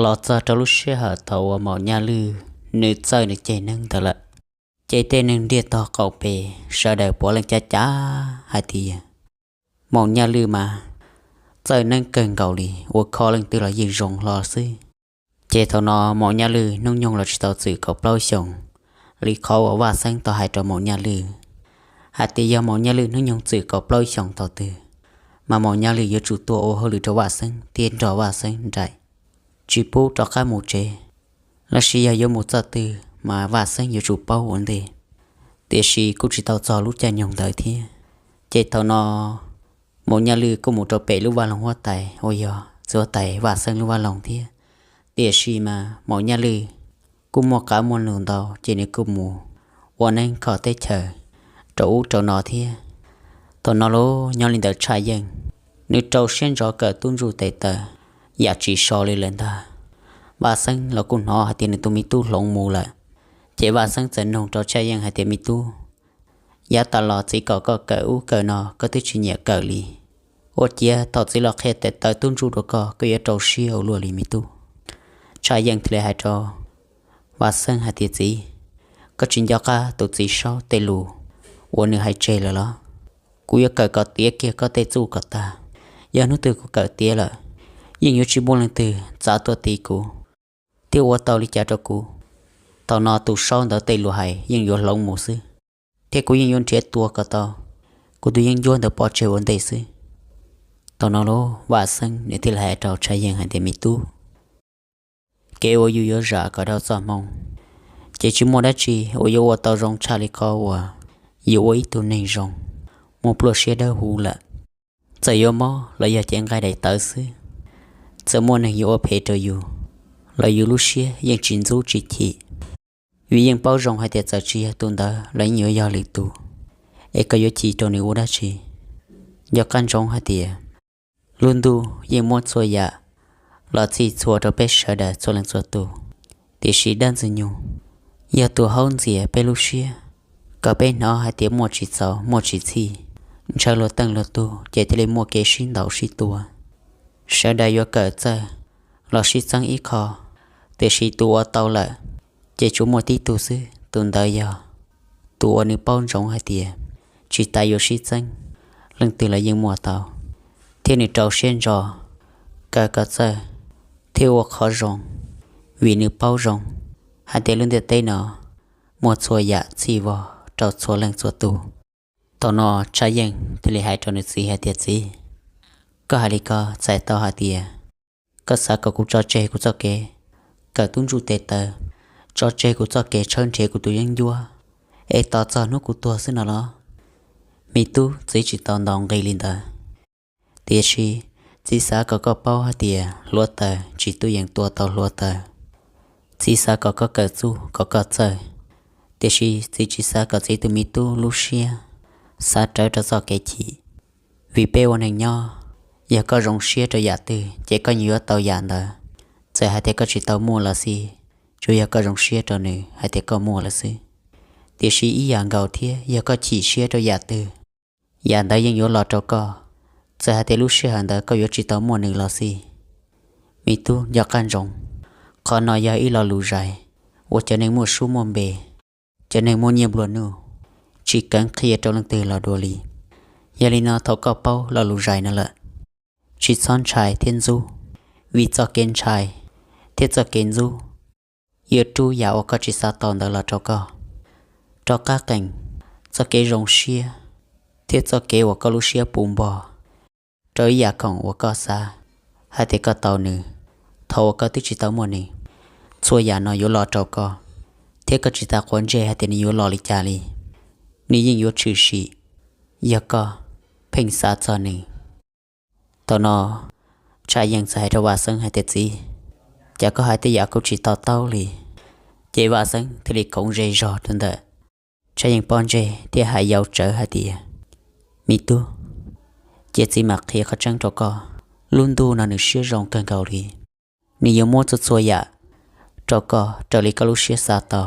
los txog rau lub sij hawm thaum uas Maum Nyaj Lwj nws txawj nws ceg neeg ntawd lawm, ces tej neeg ntiaj tog qaum pem sawv daws puav leej cav cav hais tias Maum Nyaj Lwj mas txawj neeb kawg nkaus li, ua kho leej twg los yeej zoo hlo xwb. Ces thaum no Maum Nyaj Lwj hnub nyoog los tsis tau txwm kaum plaub xyoos li qhov uas Vaj Xeeb tau hais rau Maum Nyaj Lwj hais tias yog Maum Nyaj Lwj hnub nyoog txwm kaum plaub xyoos thaum twg, mas Maum Nyaj Lwj yuav tsum tuaj ua hauj lwm rau Vaj Xeeb thiab nrog Vaj Xeeb nraim, tsis pub rov qab mus tsev, los sis yog yuav mus txoj twg mas Vaj Xeeb yuav tsum paub ua ntej. Tiam sis kuj tsis tau txog lub caij nyoog ntawd thiab. Ces thaum no Maum Nyaj Lwj kuj mus rau pem lub vaj loog huab tais uas yog txiv huab tais Vaj Xeeb lub vaj loog thiab. Tiam sis mas Maum Nyaj Lwj kuj muaj qab muaj nus ntau, ces nws kuj mus ua neeb kho teb chaws rau ub rau no thiab. Thaum no los nyob li ntawd Tshaj Yeej nws rau siab ntso kawm tub ntsuj tes taw yam tsis so li lawm ntag. Vaj Xeeb los kuj hnov hais tias nws tus me tub hloov mus lawm, ces Vaj Xeeb txawm nug rau Tshaj Yeej hais tias, Me tub, yav tas los txiv kom koj kawm ub kawm no koj twb tsis nyiam kawm li. Ua ciav thaum txiv los qhia tes taw tub ntsuj rau koj, koj yuav rau siab ua luaj li me tub. Tshaj Yeej thiaj li hais rau Vaj Xeeb hais tias, Txiv, koj tsis nco qab tus txiv saub tej lus uas nws hais tseg lawm los? Kuv yuav kawm kom tiav kiag koj tej txuj kom tag. Yog hnub twg kuv kawm tiav lawm, yeej yuav tsis muaj leej twg txav tuaj tiv kuv thiab ua tau li cas rau kuv. Thaum no tus saub ntawd tej lus hais yeej yuav hloov mus xwb, thiab kuv yeej yuav nrhiav tua kom tau kuv tus yeeb ncuab ntawd pov tseg ua ntej xwb. Thaum no los Vaj Xeeb nws thiaj li hais rau Tshaj Yeej hais tias, Me tub, kev uas yus yuav zam kom dhau txoj hmoo, ces tsis muaj dab tsi uas yuav ua tau zoo tshaj li qhov uas yus ua ib tug neeg zoo, muaj pluaj siab dawb huv lawm. Txawm yuav mob los yog cev nqaij daim tawv xwb, txawm muaj neeg yuav ua phem rau yus los yus lub siab yeej tsis ntxub tsis chim, vim yeej paub zoo hais tias txawm tsis yog tus ntawd los yeej yuav yog lwm tus, es koj yuav chim rau nws ua dab tsi? Nco qab ntsoov hais tias lub ntuj yeej muab txhua yam los txhij txhua rau peb sawv daws txhua leej txhua tus, tiam sis dab Ntxwg Nyoog yog tus haub ntxias peb lub siab kom peb hnov hais tias muaj tsis txaus muaj tsis txhij, ntshaw luag teej luag tug ces thiaj li muaj kev sib ntaus sib tua. Sawv daws yuav kawm txawj los sib txeeb ib qho, tiam sis tus ua tau lawm ces tsuas muaj tib tug xwb, tus ntawd yog tus uas nws paub ntsoov hais tias tsis tas yuav sib txeeb, leej twg los yeej muaj tau, thiab nws rau siab ntso kawm kom txawj thiab ua qhov zoo, vim nws paub zoo hais tias lub ntiaj teb no muaj txhua yam txhij vog rau txhua leej txhua tus. Thaum no Tshaj Yeej thiaj li hais rau nws txiv hais tias, Txiv, koj hais li ko txhais tau hais tias koj xav kom kuv tso tseg kuv txoj kev kawm tub ntsuj tes taw, tso tseg kuv txoj kev tshawb nrhiav kuv tus yeeb ncuab es tos txog hnub kuv tuag xwb no los? Me tub, txiv tsis tau ntaus nqi li ntawd. Tiam sis txiv xav kom koj paub hais tias hluav taws tsis tuaj yeem tua tau hluav taws. Txiv xav kom koj kawm txuj kom koj txawj, tiam sis txiv tsis xav kom txiv tus me tub lub siab xav rawv rau txoj kev chim. Vim peb ua neeg nyob, yog koj zoo siab rau yam twg ces koj yeej yuav tau yam ntawd. Txawm hais tias koj tsis tau muaj los xij, tsuas yog koj zoo siab rau nws hais tias koj muaj lawm xwb. Tiam sis ib yam nkaus thiab, yog koj chim siab rau yam twg, yam ntawd yeej yuav los rau koj, txawm hais tias lub sij hawm ntawd koj yuav tsis tau muaj nws los xij. Me tub, nco qab ntsoov, qhov no yog ib lo lus zais uas cov neeg muaj suab muaj npe, cov neeg muaj nyiaj nplua nuj tsis kheev qhia rau leej twg los dua li. Yog li no thaum koj paub lo lus zais no lawm, tsis txhob ntshai thiab ntxub, vim txoj kev ntshai thiab txoj kev ntxub yuav rub yam uas koj tsis xav tau ntawd los rau koj. Rov qab qees txoj kev zoo siab thiab txoj kev uas koj lub siab puv npo rau ib yam khoom uas koj xav hais tias koj tau nws thaum uas koj twb tsis tau muaj nws. Txhua yam no yuav los rau koj, thiab koj tsis tas quav ntsej hais tias nws yuav los li cas li, nws yeej yuav tshwm sim yog koj pheej xav txog nws. Thaum no Tshaj Yeej txawm hais rau Vaj Xeeb hais tias, Txiv, cas koj hais tej yam kuv tsis to taub li? Ces Vaj Xeeb thiaj li khoov ze zog rau ntawm Tshaj Yeej pob ntseg thiab hais yau tsawv hais tias, Me tub, cia txiv mam qhia qhov tseeb rau koj. Lub ntuj no nws siab zoo kawg nkaus li, nws yuav muab txhua txhua yam rau koj raws li koj lub siab xav tau.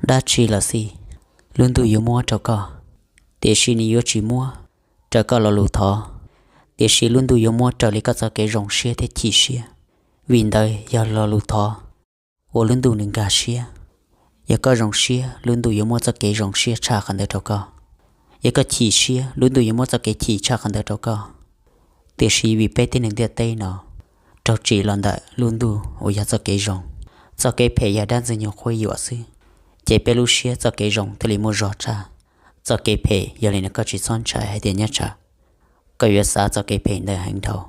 Dab tsi los xij, lub ntuj yuav muab rau koj, tiam sis nws yuav tsis muab raws koj lo lus thov, tiam sis lub ntuj yuav muab raws li koj txoj kev zoo siab thiab chim siab, Vim ntawd yog lo lus thov uas lub ntuj nws nkag siab. Yog koj zoo siab, lub ntuj yuav muab txoj kev zoo siab tshaj qhov ntawd rau koj. Yog koj chim siab, lub ntuj yuav muab txoj kev chim tshaj qhov ntawd rau koj. Tiam sis vim peb tib neeg ntiaj teb no raug tsim los ntawm lub ntuj uas yog txoj kev zoo, txoj kev phem yog dab ntxwg nyoog qhuab yuam xwb, ces peb lub siab txoj kev zoo thiaj li muaj zog tshaj txoj kev phem. Yog li no koj tsis txhob ntshai hais tias nyob tsam koj yuav xav txoj kev phem ntawd heev dhau.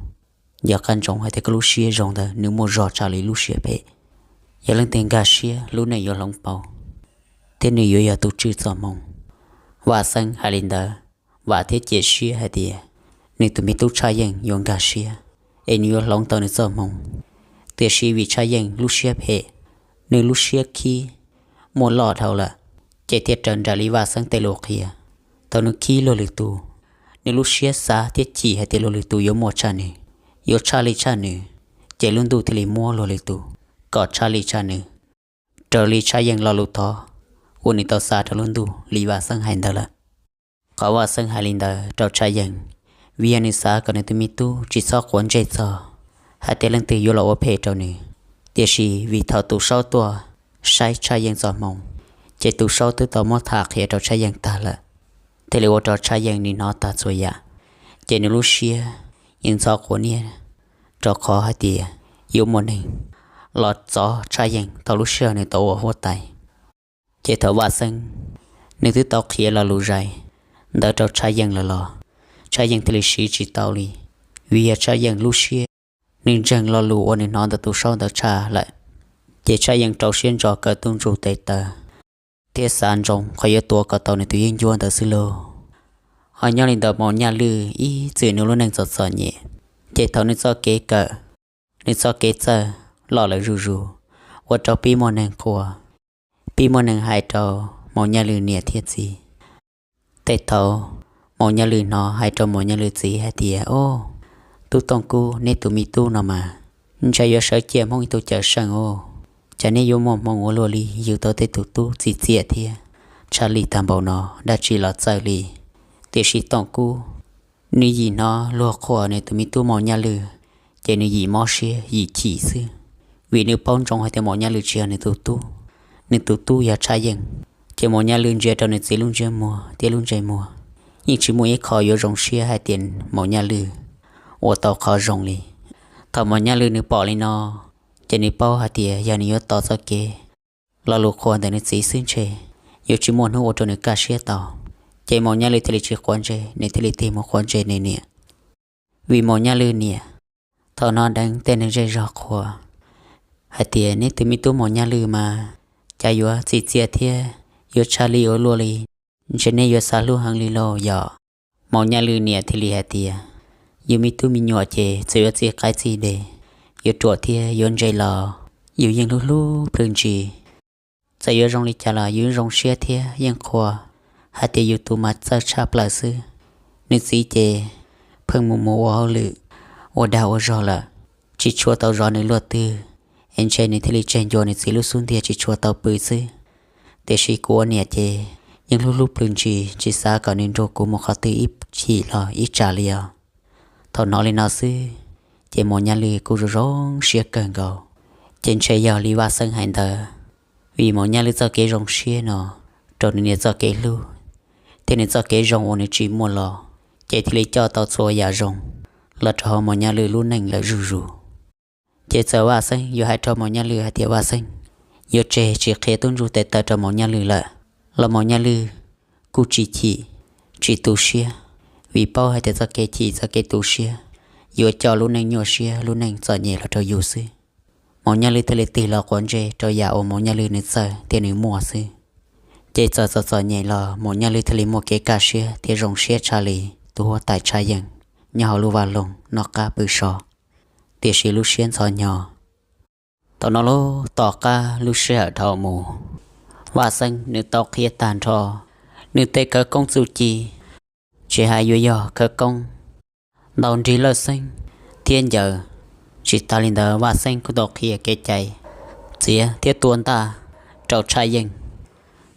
Yog qab ntsoov hais tias koj lub siab zoo ntawd nws muaj zog tshaj li lub siab phem. Yog leej twg nkag siab lub neej yuav hloov pauv, thiab nws yuav yog tus tswj txoj hmoo. Vaj Xeeb hais li ntawd, Vam thiab cia siab hais tias nws tus me tub Tshaj Yeej yuav nkag siab, es nws yuav hloov tau nws txoj hmoo. Tiam sis vim Tshaj Yeej lub siab phem, nws lub siab khib muaj loj dhau lawm, ces thiaj raws nraim li Vaj Xeeb tej lus qhia. Thaum nws khib luag lwm tus, nws lub siab xav thiab chim hais tias luag lwm tus yuav muaj tshaj nws, yuav tshaj li tshaj nws, ces lub ntuj thiaj li muab luag lwm tus kom tshaj li tshaj nws, raws li Tshaj Yeej lo lus thov uas nws tau xa rau lub ntuj li Vaj Xeeb hais ntawd lawm. Qhov Vaj Xeeb hais li ntawd rau Tshaj Yeej, vim yog nws xav kom nws tus me tub tsis txhob quav ntsej txog hais tias leej twg yuav los ua phem rau nws. Tiam sis vim thaum tus saub tuaj saib Tshaj Yeej txoj hmoo, ces tus saub twb tau muab tham qhia rau Tshaj Yeej tag lawm, thiaj li ua rau Tshaj Yeej nws hnov tag txhua yam, ces nws lub siab yeej ntxhov quav niaj rau qhov hais tias yuav muaj neeg los txov Tshaj Yeej thaum lub sij hawm nws tau ua huab tais. Ces thaum Vaj Xeeb nws twb tau qhia lo lus zais ntawd rau Tshaj Yeej lawm los Tshaj Yeej thiaj li siv tsis tau li, vim yog Tshaj Yeej lub siab nws ntseeg lo lus uas nws hnov ntawm tus saub ntawd tshaj lawm. Ces Tshaj Yeej rau siab ntso kaw tub ntsuj tes taw thiab xav ntsoov qhov yuav tua kom tau nws tus yeeb ncuab ntawd xwb lauj. Ho nyob li ntawm Maum Nyaj Lwj ib txwm nws lub neej txom txom nyem, ces thaum nws txoj kev kawm, nws txoj kev txawj loj lawm zuj zus, ua rau pib muaj neeg qhuas, pib muaj neeg hais rau Maum Nyaj Lwj niam thiab txiv. Tej thaum Maum Nyaj Lwj hnov hais rau Maum Nyaj Lwj txiv hais tias, Au, Tub Tooj Kub, neb tus me tub no mas ntshe yuav sawv ciaj Hmoob ib tug cawm seej os. Cas neb yuav muaj hmoo ua luaj li, yug tau tej tus tub txi txiaj thiab tshaj lij tag npaum no, dab tsi los txawj li. Tiam sis Tooj Kub, nws yim hnov luag qhuas nws tus me tub Maum Nyaj Lwj, ces nws yim mob siab yim chim xwb, vim nws paub ntsoov hais tias Maum Nyaj Lwj tsis yog nws tus tub, nws tus tub yog Tshaj Yeej. Ces Maum Nyaj Lwj ntsia rau nws txiv lub ntsiab muag thiab lub ntsej muag, yeej tsis muaj ib qho yuav zoo siab hais tias Maum Nyaj Lwj ua tau qhov zoo li. Thaum Maum Nyaj Lwj nws pom li no, ces nws paub hais tias yog nws yuav tos txoj kev lo lus qhuas ntawm nws txiv xwb ntshe yuav tsis muaj hnub ua rau nws kaj siab tau. Ces Maum Nyaj Lwj thiaj li tsis quav ntsej, nws thiaj li tig mus quav ntsej nws niam. Vim Maum Nyaj Lwj niam thaum hnov dheev tej neeg zej zog qhuas hais tias, Neb tus me tub Maum Nyaj Lwj mas cas yuav txi txiaj thiab yuav tshaj lij ua luaj li, ntshe neb yuav xav hlub heev li lauj yom. Maum Nyaj Lwj niam thiaj li hais tias, Yus me tub me nyuam ces txawm yuav txij qaib txij deg, yuav ruam thiab yuav ntse los yus yeej hlub hlub plhws ntsis. Txawm yuav zoo li cas los yus zoo siab thiab yeej qhuas hais tias yus tus mas txawj tshaj plaws xwb. Nws txiv ces pheej mus mus ua hauj lwm, ua dag ua zog lawm, tsis tshua tau zov nws luaj twg, es ntshe nws thiaj li tseg ncua nws txiv lub xub ntiag tsis tshua tau pw xwb. Tiam sis kuv ua niam ces yeej hlub hlub plhws ntsis, tsis xav kom nws nrug kuv mus qhov twg ib chim los ib tsam li os. Thaum hnov li no xwb, ces Maum Nyaj Lwj kuj zoo zoo siab kawg nkaus. Ces ntshe yog li Vaj Xeeb hais ntawd, vim Maum Nyaj Lwj txoj kev zoo siab no rau nws niam txoj kev hlub thiab nws txoj kev zoo uas nws tsim muaj los, ces thiaj li coj tau txhua yam zoo los rau hauv Maum Nyaj Lwj lub neej lawm zuj zus. Ces txawm Vaj Xeeb yuav hais rau Maum Nyaj Lwj hais tias Vaj Xeeb yuav tseg tsis qhia tub ntsuj tes taw rau Maum Nyaj Lwj lawm, los Maum Nyaj Lwj kuj tsis chim, tsis tu siab, vim paub hais tias txoj kev chim txoj kev tu siab yuav coj lub neej nyuaj siab lub neej txom nyem los rau yus xwb. Maum Nyaj Lwj thiaj li tig los quav ntsej rau yam uas Maum Nyaj Lwj nws txawj thiab nws muaj xwb. Ces txawm txom txom nyem los Maum Nyaj Lwj thiaj li muaj kev kaj siab thiab zoo siab tshaj li tus huab tais Tshaj Yeej nyob hauv lub vaj loog noj qab pw so. Tiam sis lub siab ntxhov hnyo. Thaum no lub tom qab lub sij hawm dhau mus, Vaj Xeeb nws tau qhia tag nrho nws tej khawv koob txuj ci, tsis hais yuav yog khawv koob ntaus nrig lawj xeeb thiab ncaws. Tsis tas li ntawd Vaj Xeeb kuj tau qhia kev cai txiav thiab tua ntaj rau Tshaj Yeej.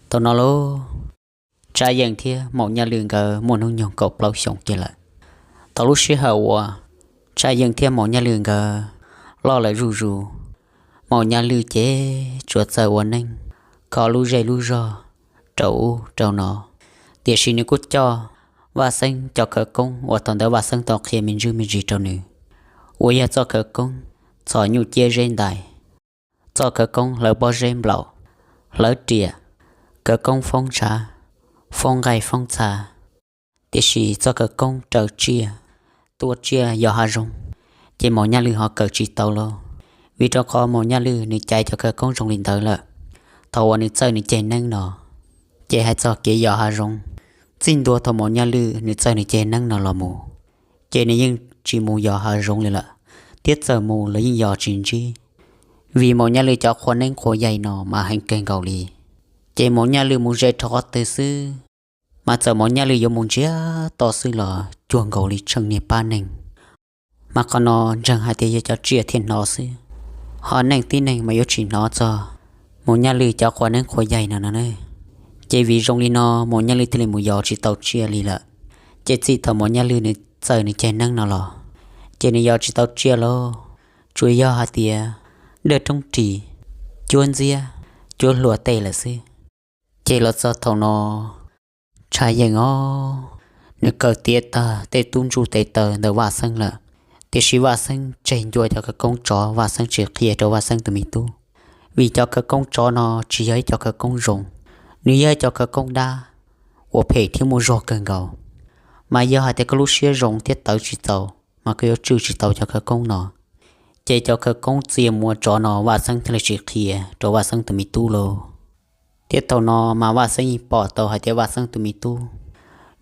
Thaum no lub Tshaj Yeej thiab Maum Nyaj Lwj nkawd muaj hnub nyoog kaum plaub xyoos kiag lawm. Thaum lub sij hawm uas Tshaj Yeej thiab Maum Nyaj Lwj nkawd ploj lawm zuj zus. Maum Nyaj Lwj ces tsuas txawj ua neej, kho lub zej lub zog rau ub rau no, tiam sis nws kuj coj Vaj Xeeb cov khawv koob uas thaum ntawd Vaj Xeeb tau qhia me ntsis me ntsis rau nws, uas yog txoj khawv koob txhos nyuj ciab zeb ntais, txoj khawv koob hlawv pob zeb nplaum, hlawv riam, khawv koob foob ntshav, foob nqaij foob txha. Tiam sis txoj khawv koob raws tsiaj, tua tsiaj yos hav zoov, ces Maum Nyaj Lwj ho kawm tsis tau lauj. Vim rau qhov Maum Nyaj Lwj nws caiv cov khawv koob zoo li ntawd lawm, thaum uas nws txawj nws ceg neeb no, ces hais txog kev yos hav zoov, txij ntua thaum Maum Nyaj Lwj nws txawj nws ceg neeb no los mus, ces nws yeej tsis mus yos hav zoov li lawm, thiab txawm mus los yeej yos tsis ntsib. Vim Maum Nyaj Lwj cov qhua neeb qhua yaig no mas heev kawg nkaus li, ces Maum Nyaj Lwj mus ze rau qhov twg xwb, mas txawm Maum Nyaj Lwj yuav mus ntsiag to xwb los cuag nkaus li tsheej niag pab neeg. Mas qhov no ntseeg hais tias yog cov tsiaj thiaj hnov xwb, ho neeg tib neeg mas yuav tsis hnov txog Maum Nyaj Lwj cov qhua neeb qhua yaig no no ne. Ces vim zoo li no Maum Nyaj Lwj thiaj li mus yos tsis tau tsiaj li lawm. Ces txij thaum Maum Nyaj Lwj nws txawj nws ceg neeb no los, ces nws yos tsis tau tsiaj lauj, tsuas yog hais tias dawj roob ris, cuab ntxiab, cuab hlua tej lawm xwb. Ces los txog thaum no, Tshaj Yeej os, nws kawm tiav tag tej tub ntsuj tes taw ntawm Vaj Xeeb lawm, tiam sis Vaj Xeeb tseg ncua cov khawv koob tsov, Vaj Xeeb tsis qhia rau Vaj Xeeb tus me tub, vim cov khawv koob tsov no tsis yog ib cov khawv koob zoo, nws yog ib cov khawv koob dab uas phem thiab muaj zog kawg nkaus. Mas yog hais tias koj lub siab zoo thiab tawv tsis txaus, mas koj yuav tswj tsis tau cov khawv koob no. Ces cov khawv koob txia mus ua tsov no Vaj Xeeb thiaj li tsis qhia rau Vaj Xeeb tus me tub lauj. Thiab thaum no mas Vaj Xeeb yeej pom tau hais tias Vaj Xeeb tus me tub,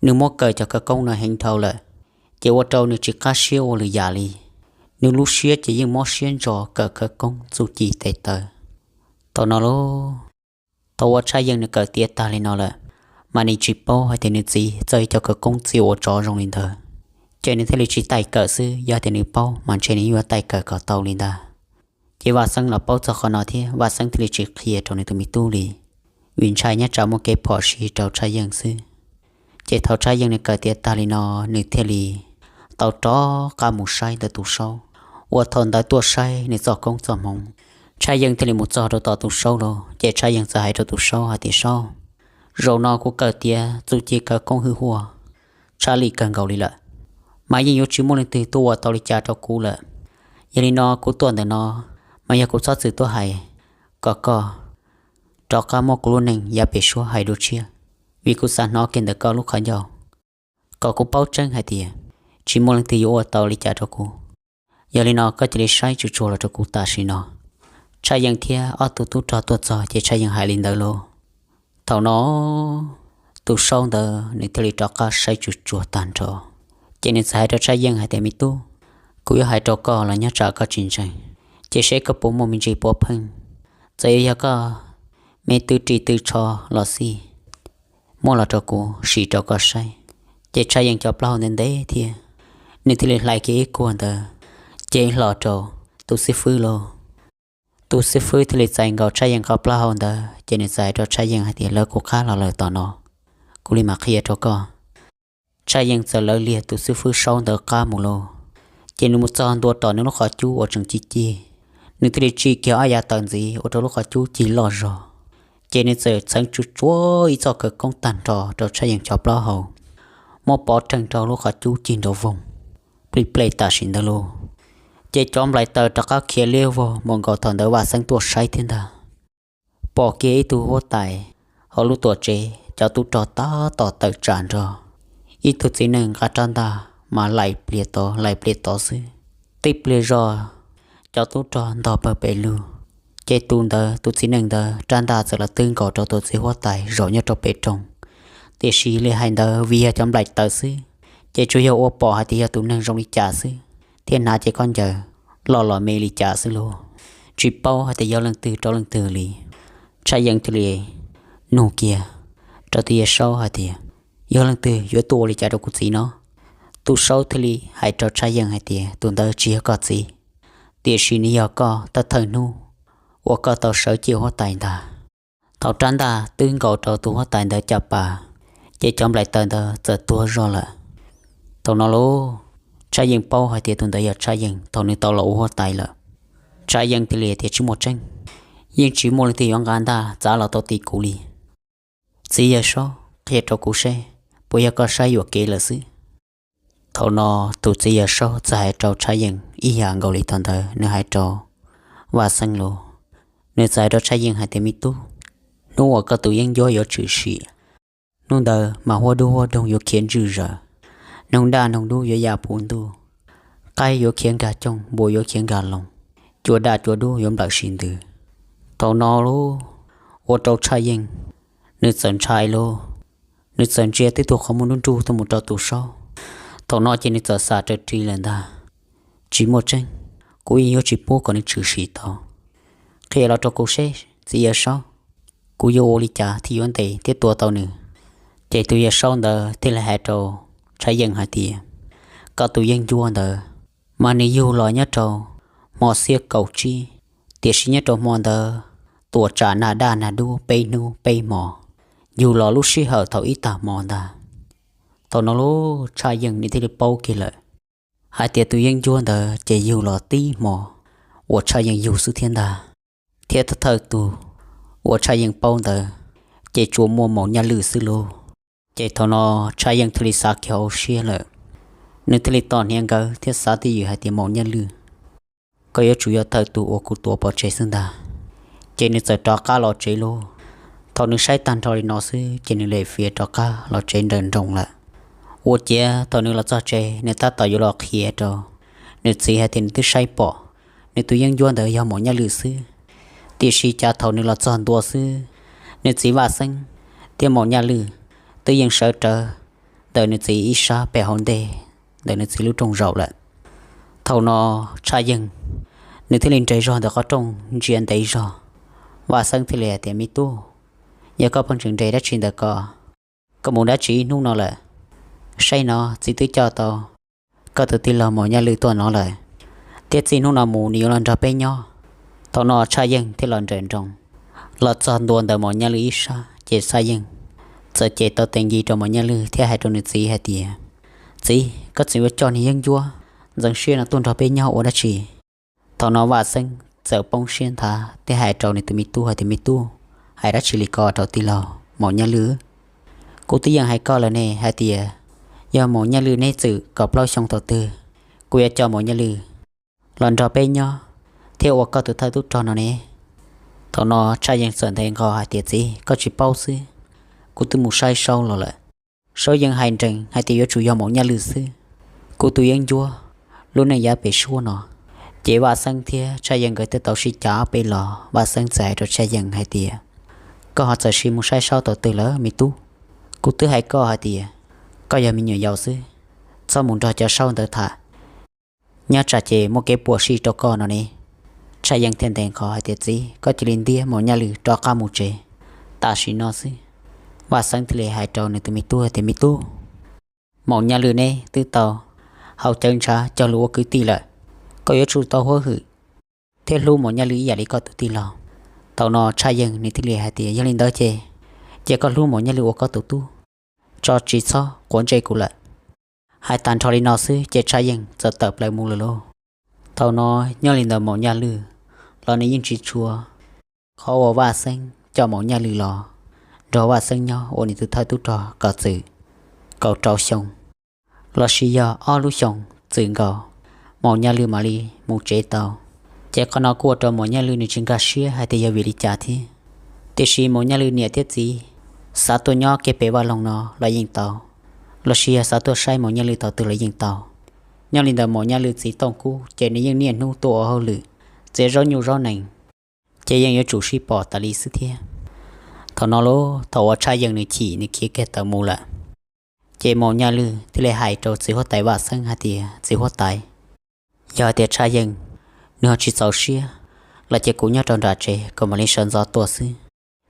nws muab kawm cov khawv koob no heev dhau lawm, ces ua rau nws tsis qab siab ua lwm yam li. Nws lub siab ces yeej mob siab ntso kawm khawv koob txuj ci tes taw. Thaum no lauj, thaum uas Tshaj Yeej nws kawm tiav tag li no lawm, mas nws tsis paub hais tias nws txiv txawj cov khawv koob txia ua tsov zoo li ntawd, ces nws thiaj li tsis taij kawm xwb, yog tias nws paub mas ntshe nws yuav taij kawm kom tau li ntag. Ces Vaj Xeeb los paub txog qhov no thiab Vaj Xeeb thiaj li tsis qhia rau nws tus me tub li, vim ntshai nyob tsam muaj kev phom sij rau Tshaj Yeej xwb. Ces thaum Tshaj Yeej nws kawm tiav tag li no, nws thiaj li tau rov qab mus saib ntawm tus Saub, uas thaum ntawd tuaj saib nws txoj koob txoj hmoov. Tshaj Yeej thiaj li mus txog rau tom tus Saub lauj, ces Tshaj Yeej txawm hais rau tus Saub hais tias, Saub, zaum no kuv kawm tiav txuj ci khawv koob hwj huaj tshaj lij kawg nkaus li lawm, mas yeej yuav tsis muaj leej twg tuaj ua tau li cas rau kuv lawm. Yog li no kuv tuaj ntawm no, mas yog kuv txhob txwm tuaj hais kom koj rov qab muab kuv lub neej yav pem suab hais dua tshiab, vim kuv xav hnov kiag ntawm koj lub qhov ncauj, kom kuv paub tseeb hais tias tsis muaj leej twg yuav ua tau li cas rau kuv. Yog li no koj cia li saib tsuag tsuag los rau kuv tam sim no. Tshaj Yeej thiab ob tug tub rog tuaj txog ces Tshaj Yeej hais li ntawd lauj. Thaum no tus Saub ntawd nws thiaj li rov qab saib tsuag tsuag tag nrho, ces nws txawm hais rau Tshaj Yeej hais tias, Me tub, kuv yuav hais rau koj los nyob tsam koj tsis ntseeg, ces seb koj puas muaj me ntsis puav pheej. Txawm yuav yog koj me tw ris tw tsho los xij, muab los rau kuv sim rau koj saib. Ces Tshaj Yeej cov plaub hau ntev ntev thiab, nws thiaj li hlais kiag ib kuag ntawd, ces hlo rau tus xib fwb lauj. Tus xib fwb thiaj li txais nkaus Tshaj Yeej qhov plaub hau ntawd, ces nws txais rau Tshaj Yeej hais tias, Lawv kuv qab los lawm tom no, kuv li mam qhia rau koj. Tshaj Yeej txawm lawv liag tus xib fwb Saub ntawd qab mus lauj, ces nws mus txog ntua tom nws lub qhov cub uas tseem cig cig, nws thiaj li tsim kiag ob yav taws ntxiv ua rau lub qhov cub cig loj zog. Ces nws txawm txheev tsuag tsuag ib txoj khawv koob tag nrho rau Tshaj Yeej cov plaub hau, muab pov rheej rau lub qhov cub cig nrov voog, plij plej tam sim ntawd lauj. Ces cov nplaim taws rov qab khiav liab vog mus nkaus thaum ntawd Vaj Xeeb tuaj saib thiab ntag. Pom kiag ib tug huab tais hauv lub tuam tsev, cov tub rog tab tom tawm tsam nrog ib tug txiv neej nqa rab ntaj mas laim plias tod laim plias tod xwb. Tib pliag zog cov tub rog ntog pawg pes lug, ces tus ntawd tus txiv neej ntawd rab ntaj txawm los twb nkaus rau tus txiv huab tais zaum nyob rau pem rooj. Tiam sis li hais ntawd vim yog cov nplaim taws xwb, ces tsuas yog ua pom hais tias yog tus neeg zoo li cas xwb, thiab hnav cev khaub ncaws loj los me li cas xwb lauj, tsis paub hais tias yog leej twg rau leej twg li. Tshaj Yeej thiaj li nug kiag rau tus yawg Saub hais tias, Yog leej twg yuav tuaj ua li cas rau kuv txiv no? Tus Saub thiaj li hais rau Tshaj Yeej hais tias, Tus ntawd tsis yog koj txiv, tiam sis nws yog koj thawj thawj hnub uas koj tau sawv ciaj huab tais ntag. Thaum rab ntaj twb nkaus rau tus huab tais ntawd caj pas, ces cov nplaim taws ntawd txawm tuag zog lawm. Thaum no lauj, Tshaj Yeej paub hais tias tus ntawd yog Tshaj Yeej thaum nws tau los ua huab tais lawm. Tshaj Yeej thiaj li tias, Tsis muaj tseeb, yeej tsis muaj leej twg yuav nqa ntaj txav los tau tim kuv li. Txiv Yawg Saub, qhia rau kuv seb puas yog koj saib yuam kev lawm xwb. Thaum no tus Txiv Yawg Saub txawm hais rau Tshaj Yeej ib yam nkaus li thaum ntawd nws hais rau Vaj Xeeb los. Nws txawm hais rau Tshaj Yeej hais tias, Me tub, hnub uas koj tus yeeb ncuab yuav tshwm sim, hnub ntawd mas huab dub huab doog yuav khiav ntswj zaws, noog daj noog dub yuav ya puv ntuj, qaib yuav khiav nkag cooj, npua yuav khiav nkag loog, cua daj cua dub yuav nplawm sis ntws. Thaum no lauj, ua rau Tshaj Yeej nws txawm ntshai lauj, nws txawm ntsia tib tug qhov muag nruj nruj tuaj mus rau tus Saub. Thaum no ces nws txawm xav raws ris lawm ntag, Tsis muaj tseeb, kuv yeej yuav tsis pub kom nws tshwm sim tau. Qhia los rau kuv seb, Txiv Yawg Saub, kuv yuav ua li cas thiaj yuav ntes thiab tua tau nws? Ces tus Yawg Saub ntawd thiaj li hais rau Tshaj Yeej hais tias, Koj tus yeeb ncuab ntawd mas nws yug los nyob rau hmo xiab kaum tsib, tiam sis nyob rau hmo ntawd tuam tsam nag daj nag dub peb hnub peb hmo, yug los lub sij hawm thaum ib tag hmo ntag. Thaum no lauj, Tshaj Yeej nws thiaj li paub kiag lawm hais tias tus yeeb ncuab ntawd ces yug los tib hmo uas Tshaj Yeej yug xwb thiab ntag, thiab thawj thawj tug uas Tshaj Yeej paub ntawd ces tsuas muaj Maum Nyaj Lwj xwb lauj. Ces thaum no Tshaj Yeej thiaj li xav kiag hauv siab lawm, nws thiaj li tos hniav nkawd thiab xav twj ywm hais tias, Maum Nyaj Lwj, koj yuav tsum yog thawj tug uas kuv tuav pov tseg xwb ntag. Ces nws txawm rov qab los tsev lauj. Thaum nws saib tag nrho li no xwb ces nws lem fiav rov qab los tsev nrawm nroos lawm. Ua ciav thaum nws los txog tsev nws tab tom yuav los qhia rau nws txiv hais tias nws twb saib pom nws tus yeeb ncuab ntawd yog Maum Nyaj Lwj xwb. Tiam sis cas thaum nws los txog ntua xwb, nws txiv Vaj Xeeb thiab Maum Nyaj Lwj twb yeej sawv rawv ntawm nws txiv ib sab pem hauv ntej ntawm nws txiv lub rooj zaum lawm. Thaum no Tshaj Yeej nws thiaj li nres zog ntawm qhov rooj ntsia ntev zog. Vaj Xeeb thiaj li hais tias, Me tub, yog koj pheej tseem nres dab tsi ntawm ko? Koj mus dab tsi ib hnub no lawm? Saib no, txiv twb coj tau koj tus tij laug Maum Nyaj Lwj tuaj no lawm, thiab txij hnub no mus nws yuav los nrog peb nyob. Thaum no Tshaj Yeej thiaj los nrawm nroos los txog ntua ntawm Maum Nyaj Lwj ib sab, ces Tshaj Yeej txawm cev tau tes ncis rau Maum Nyaj Lwj thiab hais rau nws txiv hais tias, Txiv, koj tseem yuav coj niag yeeb ncuab ntxeev siab no tuaj nrog peb nyob ua dab tsi? Thaum no Vaj Xeeb txawm poob siab nthav thiab hais rau nws tus me tub hais tias, Me tub, hais dab tsi li ko rau tij laug Maum Nyaj Lwj? Kuv twb yeej hais koj lawm ne hais tias yog Maum Nyaj Lwj neb txwm kaum plaub xyoo thaum twg, kuv yuav coj Maum Nyaj Lwj los nrog peb nyob thiab ua koj tus thawj tub rog no ne. Thaum no Tshaj Yeej txawm ntes nqos hais tias, Txiv, koj tsis paub xwb, kuv twb mus saib Saub los lawm. Saub yeej hais nrees hais tias yuav tsum yog Maum Nyaj Lwj xwb. Kuv tus yeeb ncuab lub neej yav pem suab no. Ces Vaj Xeeb thiab Tshaj Yeej nkawd twb tau sib cav ob peb los, Vaj Xeeb txawm hais rau Tshaj Yeej hais tias, Koj ho txawm sim mus saib Saub thaum twg lawm me tub? Kuv twb hais koj hais tias koj yog me nyuam yaus xwb, txhob mus nrog cov Saub ntawd tham, nyob tsam ces muaj kev puas sij rau koj no ne. Tshaj Yeej thiaj ntes nqos hais tias, Txiv, koj cia li ntiab Maum Nyaj Lwj rov qab mus tsev tam sim no xwb. Vaj Xeeb thiaj li hais rau nws tus me tub hais tias, Me tub, Maum Nyaj Lwj neb twb tau haus cawv ntshav cog lus ua kwv tij lawm, koj yuav tsum tau huab hwm thiab hlub Maum Nyaj Lwj ib yam li koj tus tij laug. Thaum no Tshaj Yeej nws thiaj li hais tias, Yog li ntawd ces cia koj hlub Maum Nyaj Lwj ua koj tus tub tso, tsis txhob quav ntsej kuv lawm. Hais tag nrho li no xwb ces Tshaj Yeej txawm tawm plaws mus lawm lauj. Thaum no nyob li ntawm Maum Nyaj Lwj los nws yeej tsis tshua, qhov uas Vaj Xeeb coj Maum Nyaj Lwj los nrog Vaj Xeeb nyob ua nws tus thawj tub rog kom txwm kaum rau xyoo los sis yog ob lub xyoo txwm nkaus, Maum Nyaj Lwj mam li mus tsev tau. Ces qhov no kuj ua rau Maum Nyaj Lwj nws tsis nkag siab hais tias yog vim li cas thiab. Tiam sis Maum Nyaj Lwj niam thiab txiv xav tuaj nyob kiag pem vaj loog no los yeej tau, los sis yog xav tuaj saib Maum Nyaj Lwj thaum twg los yeej tau. Nyob li ntawm Maum Nyaj Lwj txiv Tooj Kub ces nws yeej niaj hnub tuaj ua hauj lwm txiav zaub nyuj zaub nees, ces yeej yuav tsum sib pom tas li xwb thiab. Thaum no lauj, thaum uas Tshaj Yeej nws chim nws khiav kiag tawm mus lawm, ces Maum Nyaj Lwj thiaj li hais rau txiv huab tais Vaj Xeeb hais tias, Txiv huab tais, yog hais tias Tshaj Yeej nws ho tsis txaus siab los ces kuv nyob rau nram tsev kom mam li sawv ntxov tuaj xwb.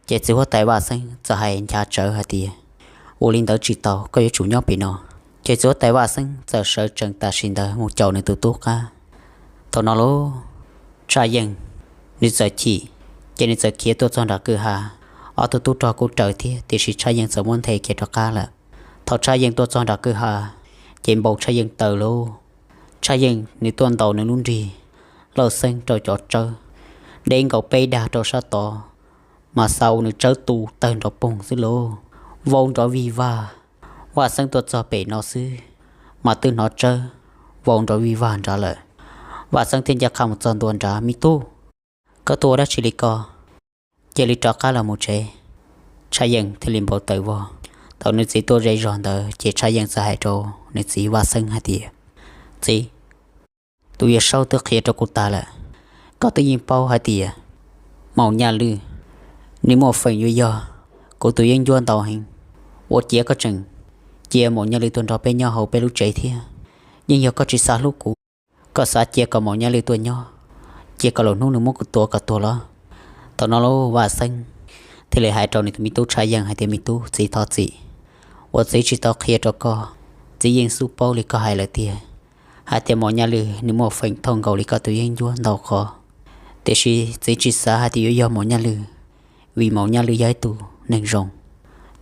Ces txiv huab tais Vaj Xeeb txawm hais nchav tsawv hais tias, Ua li ntawd tsis tau, koj yuav tsum nyob pem no. Ces txiv huab tais Vaj Xeeb txawm sawv tsees tam sim ntawd mus caum nws tus tub qab. Thaum no lauj, Tshaj Yeej nws txawm chim, ces nws txawm khiav tuaj txog nram kwj ha. Ob tug tub rog kuj raws thiab, tiam sis Tshaj Yeej txawm muab nthe kiag rov qab lawm. Thaum Tshaj Yeej tuaj txog nram kwj ha, ces npau Tshaj Yeej taws lauj. Tshaj Yeej nws tuaj ntaus nws lub nrig Lawj Xeeb rau cov tsawb, deb nkaus peb dag rau sab tod, mas xav ua nws tsawb tu tawg nrov poog xwb lauj. Vau nrov vig vag, Vaj Xeeb tuaj txog pem no xwb, mas twb hnov tsawb vau nrov vig vag nrad lawm. Vaj Xeeb thiaj ncaj qha mus txog ntua nrad, Me tub, koj tuaj ua dab tsi li ko? Cia li rov qab los mus tsev. Tshaj Yeej thiaj li npau taws vog. Thaum nws txiv tuaj ze zog ntawd ces Tshaj Yeej txawm hais rau nws txiv Vaj Xeeb hais tias, Txiv, tus Yawg Saub twb qhia rau kuv tas lawm. Koj twb yeej paub hais tias Maum Nyaj Lwj nws muaj feem yuav yog kuv tus yeeb ncuab ntau heev. Ua ciav koj tseem cia Maum Nyaj Lwj tuaj nrog peb nyob hauv peb lub tsev thiab. Yeej yog koj tsis xav hlub kuv, koj xav cia kom Maum Nyaj Lwj tuaj nyob, cia kom lwm hnub nws muab kuv tua kom tuag los. Thaum no lauj, Vaj Xeeb thiaj li hais rau nws tus me tub Tshaj Yeej hais tias, Me tub, txiv thov txim uas txiv tsis tau qhia rau koj. Txiv yeej xub paub li koj hais lawm tiag, hais tias Maum Nyaj Lwj nws muaj feem thooj nkaus li koj tus yeeb ncuab ntau qhov. Tiam sis txiv tsis xav hais tias yuav yog Maum Nyaj Lwj, vim Maum Nyaj Lwj yog ib tug neeg zoo.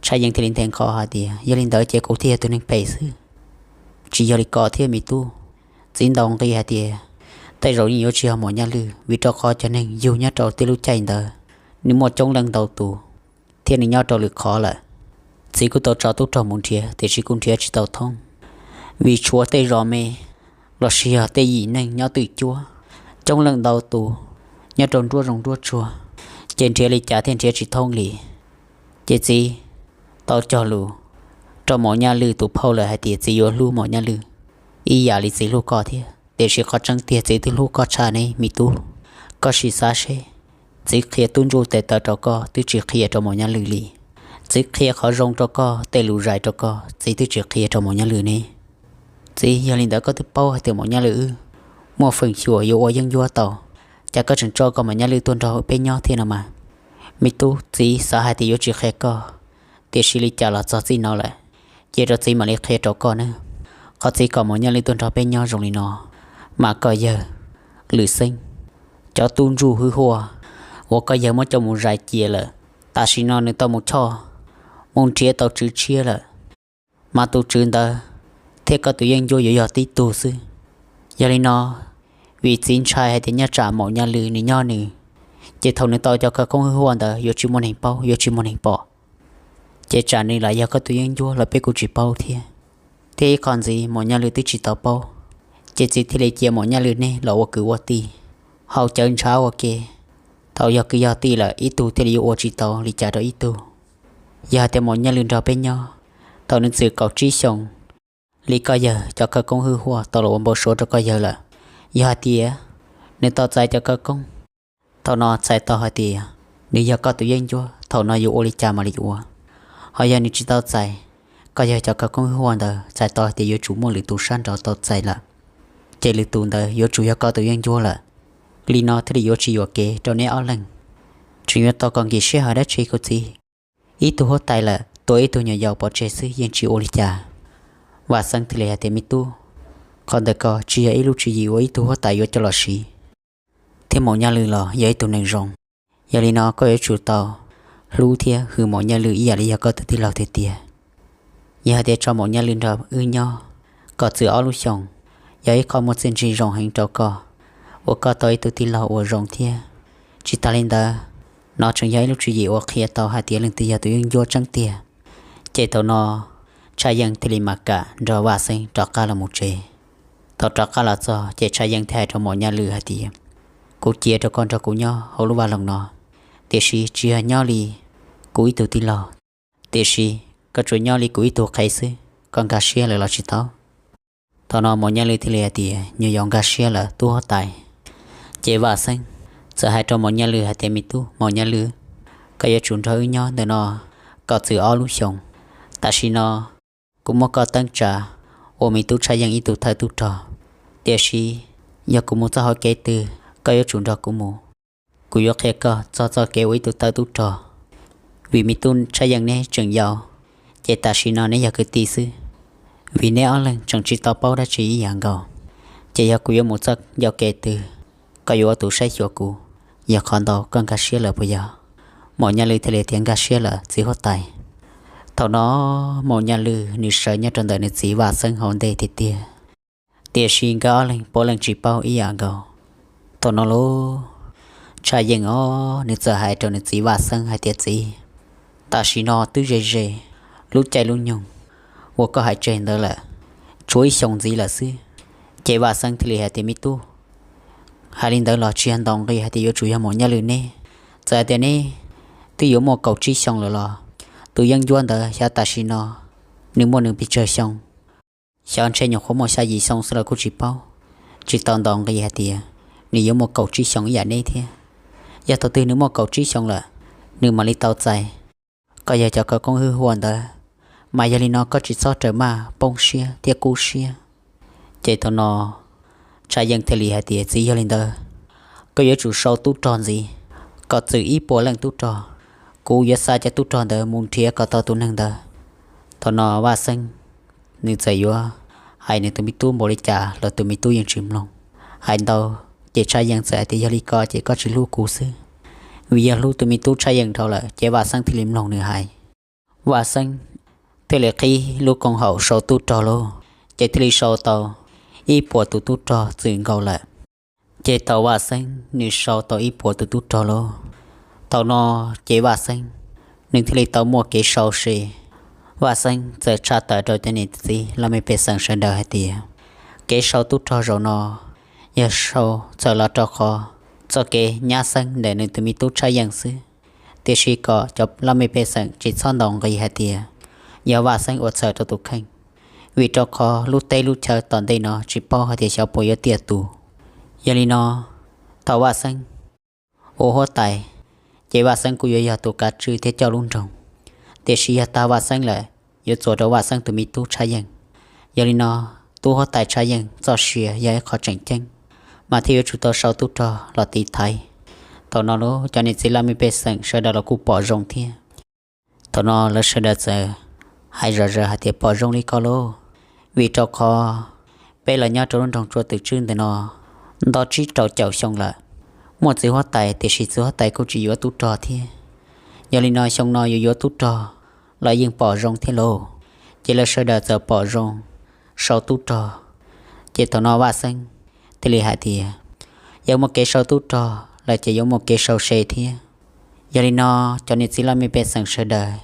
Tshaj Yeej thiaj li nthe nqho hais tias, Yog li ntawd ces kuv thiaj yog tus neeg phem xwb. Tsis yog li ko thiab me tub. Txiv ntaus nqi hais tias tej zaum yeej yuav tsis yog Maum Nyaj Lwj, vim rau qhov cov neeg yug nyob rau tej lub caij ntawd nws muaj coob leej ntau tus, thiab nws nyob rau lwm qhov lawm. Txiv kuj tau tso tub rog mus nrhiav, tiam sis kuj nrhiav tsis tau thoob, vim tshuav tej zos me los sis yog tej yim neeg nyob twj cuab, coob leej ntau tus nyob rau nruab zoov nruab tsuag, ces nrhiav li cas thiaj nrhiav tsis thoob li. Ces txiv tau cog lus rau Maum Nyaj Lwj tus phauj lawm hais tias txiv yuav hlub Maum Nyaj Lwj ib yam li txiv hlub koj thiab. Tiam sis qhov tseeb tiag txiv twb hlub koj tshaj ne me tub. Koj sim xav seb, txiv qhia tub ntsuj tes taw rau koj twb tsis qhia rau Maum Nyaj Lwj li. Txiv qhia qhov zoo rau koj, tej lus zais rau koj txiv twb tsis qhia rau Maum Nyaj Lwj ne. Txiv, yog li ntawd koj twb paub hais tias Maum Nyaj Lwj wb muaj feem xyuam yuav ua yeeb ncuab tau, cas koj tseem tso kom Maum Nyaj Lwj tuaj nrog peb nyob thiab no mas? Me tub, txiv xav hais tias yuav tsis qhia koj, tiam sis li cas los txog txij no lawm, cia rau txiv mam li qhia rau koj nawb. Qhov txiv kom Maum Nyaj Lwj tuaj nrog peb nyob zoo li no, mas koj yawg Lwm Xeeb, cov tub ntsuj hwj huaj uas koj yawg muab coj mus zais cia lawm, tam sim no nws tau mus choj, mus nrhiav tau tswv tshiab lawm, mas tus tswv ntawd thiab koj tus yeeb ncuab yuav yog tib tug xwb. Yog li no, vim txiv ntshai hais tias nyob tsam Maum Nyaj Lwj nws nyob nws, ces thaum nws tau cov khawv koob hwj huaj ntawd yuav tsis muaj neeg paub, yuav tsis muaj neeg pom, ces tsam nws lam yog koj tus yeeb ncuab los peb kuj tsis paub thiab. Thiab ib qho ntxiv Maum Nyaj Lwj twb tsis tau paub, ces txiv thiaj li cia Maum Nyaj Lwj neb los ua kwv ua tij, haus cawv ntshav ua ke. Thaum yog kwv yog tij lawm ib tug thiaj li yuav ua tsis tau li cas rau ib tug. Yog hais tias Maum Nyaj Lwj nrog peb nyob, thaum nws txwm kaum tsib xyoos, li koj yawg cov khawv koob hwj huaj tau los ua npau suav rau koj yawg lawm, yog hais tias nws tau txais cov khawv koob, thaum no txais tau hais tias nws yog koj tus yeeb ncuab, thaum no yuav ua li cas mam li ua. Ho yog nws tsis tau txais koj yawg cov khawv koob hwj huaj ntawd, txais tau hais tias yuav tsum muaj lwm tus sab nraud tau txais lawm, ces lwm tus ntawd yuav tsum yog koj tus yeeb ncuab lawm. Li no thiaj li yuav tsis yuam kev rau neb ob leeg. Tseem yuav tau kom nkim sij hawm dab tsi kuv txiv? Ib tug huab tais lawm tua ib tug nyuam yaus pov tseg xwb yeej tsis ua li cas. Vaj Xeeb thiaj li hais tias, Me tub, qhov ntawd ko tsis yog ib lub tswv yim uas ib tug huab tais yuav coj los siv, thiab Maum Nyaj Lwj los yog ib tug neeg zoo. Yog li no koj yuav tsum tau hlub thiab hwm Maum Nyaj Lwj ib yam li yog koj tus tij laug tiag tiag. Yog hais tias tso Maum Nyaj Lwj nrog wb nyob kom txwm ob lub xyoos, yog ib qho muaj txiaj ntsig zoo heev rau koj, uas koj tau ib tug tij laug uas zoo thiab. Tsis tas li ntawd, no tseem yog ib lub tswv yim uas qhia tau hais tias leej twg yog tus yeeb ncuab tseeb tiag. Ces thaum no Tshaj Yeej thiaj li mam kam nrog Vaj Xeeb rov qab los mus tsev. Thaum rov qab los txog ces Tshaj Yeej thiaj hais rau Maum Nyaj Lwj hais tias, Kuv cia rau koj nrog kuv nyob hauv lub vaj loog no, tiam sis tsis yog nyob li kuv ib tug tij laug, tiam sis koj tsuas nyob li kuv ib tug qhev xwb, koj nkag siab lawm los tsis tau? Thaum no Maum Nyaj Lwj thiaj li hais tias, Nyuam yaus nkag siab lawm tub huab tais. Ces Vaj Xeeb txawm hais rau Maum Nyaj Lwj hais tias, Me tub Maum Nyaj Lwj, koj yuav tsum nrog wb nyob ntawm no kom txwm ob lub xyoos. Tam sim no kuv muab koj teeb tsa ua me tub Tshaj Yeej ib tug thawj tub rog, tiam sis yog kuv mus txoj hauv kev twg koj yuav tsum nrog kuv mus. Kuv yuav qhia koj txog txoj kev ua ib tug thawj tub rog, vim me tub Tshaj Yeej neb tseem yau, ces tam sim no neb yog kwv tij xwb, vim neb ob leeg tseem tsis tau paub dab tsi ib yam nkaus. Ces yog kuv yuav mus txoj ncauj kev twg, koj yuav ua tus saib xyuas kuv, yog qhov ntau koj nkag siab lawm puas yog? Maum Nyaj Lwj thiaj li tias, Nkag siab lawm txiv huab tais. Thaum no Maum Nyaj Lwj nws sawv nyob rau ntawm nws txiv Vaj Xeeb hauv ntej tiag tiag, tiam sis nkawd ob leeg puav leej tsis paub ib yam nkaus. Thaum no lauj, Tshaj Yeej os, nws txawm hais rau nws txiv Vaj Xeeb hais tias, Txiv, tam sim no twb ze ze lub caij lub nyoog uas koj hais tseg ntawd lawm, tshuav ib xyoos ntxiv lawm xwb. Ces Vaj Xeeb thiaj li hais tias, Me tub, hais li ntawd los tsis yog ntaus nqi hais tias yuav tsum yog Maum Nyaj Lwj neb. Txawm hais tias neb twb yuav muaj kaum tsib xyoo lawm los tus yeeb ncuab ntawd xyov tam sim no nws muaj nws pes tsawg xyoo. Xyov ntshe nyuam qhuav muaj xya yim xyoo xwb los kuj tsis paub, tsis tau ntaus nqi hais tias nws yuav muaj kaum tsib xyoo ib yam neb thiab. Yog thaum twg nws muaj kaum tsib xyoo lawm, nws mam li tau txais koj yog cov khawv koob hwj huam ntawd. Mas yog li no koj tsis txhob raws maj poob siab thiab kub siab. Ces thaum no Tshaj Yeej thiaj li hais tias, Txiv, yog li ntawd koj yuav tsum sau tub rog ntxiv kom txwm ib puas leej tub rog. Kuv yuav xa cov tub rog ntawd mus nrhiav kom tau tus neeg ntawd. Thaum no Vaj Xeeb nws txawm yuav hais nws tus me tub npaum li cas los tus me tub yeej tsis mloog. Hais ntau ces Tshaj Yeej txawm hais tias, Yog li ko ces koj tsis hlub kuv xwb. Vim yog hlub tus me tub Tshaj Yeej dhau lawm ces Vaj Xeeb thiaj li mloog nws hais. Vaj Xeeb thiaj li qhib lub koom haum sau tub rog lauj, ces thiaj li sau tau ib puas tus tub rog txwm nkaus lawm. Ces thaum Vaj Xeeb nws sau tau ib puas tus tub rog lauj, thaum no ces Vaj Xeeb nws thiaj li tau muaj kev sau se. Vaj Xeeb txawm tshaj tawm rau cov niam txiv laj mej pej xeem sawv daws hais tias, kev sau tub rog zaum no yog sau txhawm los rau qhov txoj kev nyab Xeeb ntawm nws tus me tub Tshaj Yeej xwb. Tiam sis kom cov laj mej pej xeem tsis txhob ntaus nqi hais tias yog Vaj Xeeb ua txhawm rau tus kheej, vim rau qhov lub teb lub chaw tom ntej no tsis paub hais tias xyov puas yuav tiaj tus. Yog li no, thaum Vaj Xeeb ua huab tais, ces Vaj Xeeb kuj yuav yog tus kav tswj thiab coj lub nroog. Tiam sis yog tag Vaj Xeeb lawm, yuav txuas rau Vaj Xeeb tus me tub Tshaj Yeej. Yog li no, tub huab tais Tshaj Yeej txoj sia yog ib qho tseem ceeb, mas thiaj yuav tsum tau sau tub rog los tiv thaiv. Thaum no lauj, cov niam txiv laj mej pej xeem sawv daws los kuj pom zoo thiab. Thaum no lawv sawv daws txawm hais zom zaws hais tias, Pom zoo li ko lauj, vim rau qhov peb los nyob rau lub nroog Tsua Twm Tswb ntawm no ntau tsib rau caum xyoo lawm, muaj txiv huab tais tiam sis txiv huab tais kuj tsis yuav tub rog thiab. Yog li no xyoo no yuav yuav tub rog los yeej pom zoo thiab lauj. Ces lawv sawv daws txawm pom zoo sau tub rog. Ces thaum no Vaj Xeeb thiaj li hais tias, yog muaj kev sau tub rog lawm ces yuav muaj kev sau se thiab. Yog li no, cov niam txiv laj mej pej xeem sawv daws,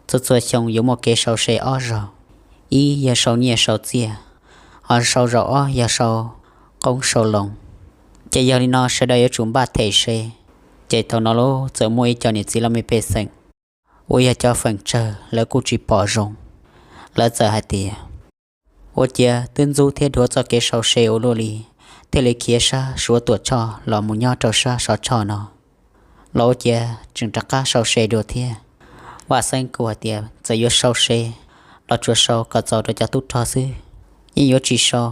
txhua txhua xyoo yuav muaj kev sau se ob zaug, ib yog sau nyiaj sau txiaj, ho sau zaum ob yog sau qoob sau loo. Ces yog li no sawv daws yuav tsum npaj them se. Ces thaum no lauj, txawm muaj ib co niam txiv laj mej pej xeem uas yog cov feem tsawg lawv kuj tsis pom zoo. Lawv txawm hais tias, ua ciav twb ntxub thiab dhuav txoj kev sau se ua luaj li, thiaj li khiav sab Suav Tuam Choj los mus nyob rau sab Sov Choj no, los ua ciav tseem rov qab sau se dua thiab. Vaj Xeeb kuj hais tias txawm yuav sau se los tsuas sau kom txaus rau cov tub rog xwb, yeej yuav tsis sau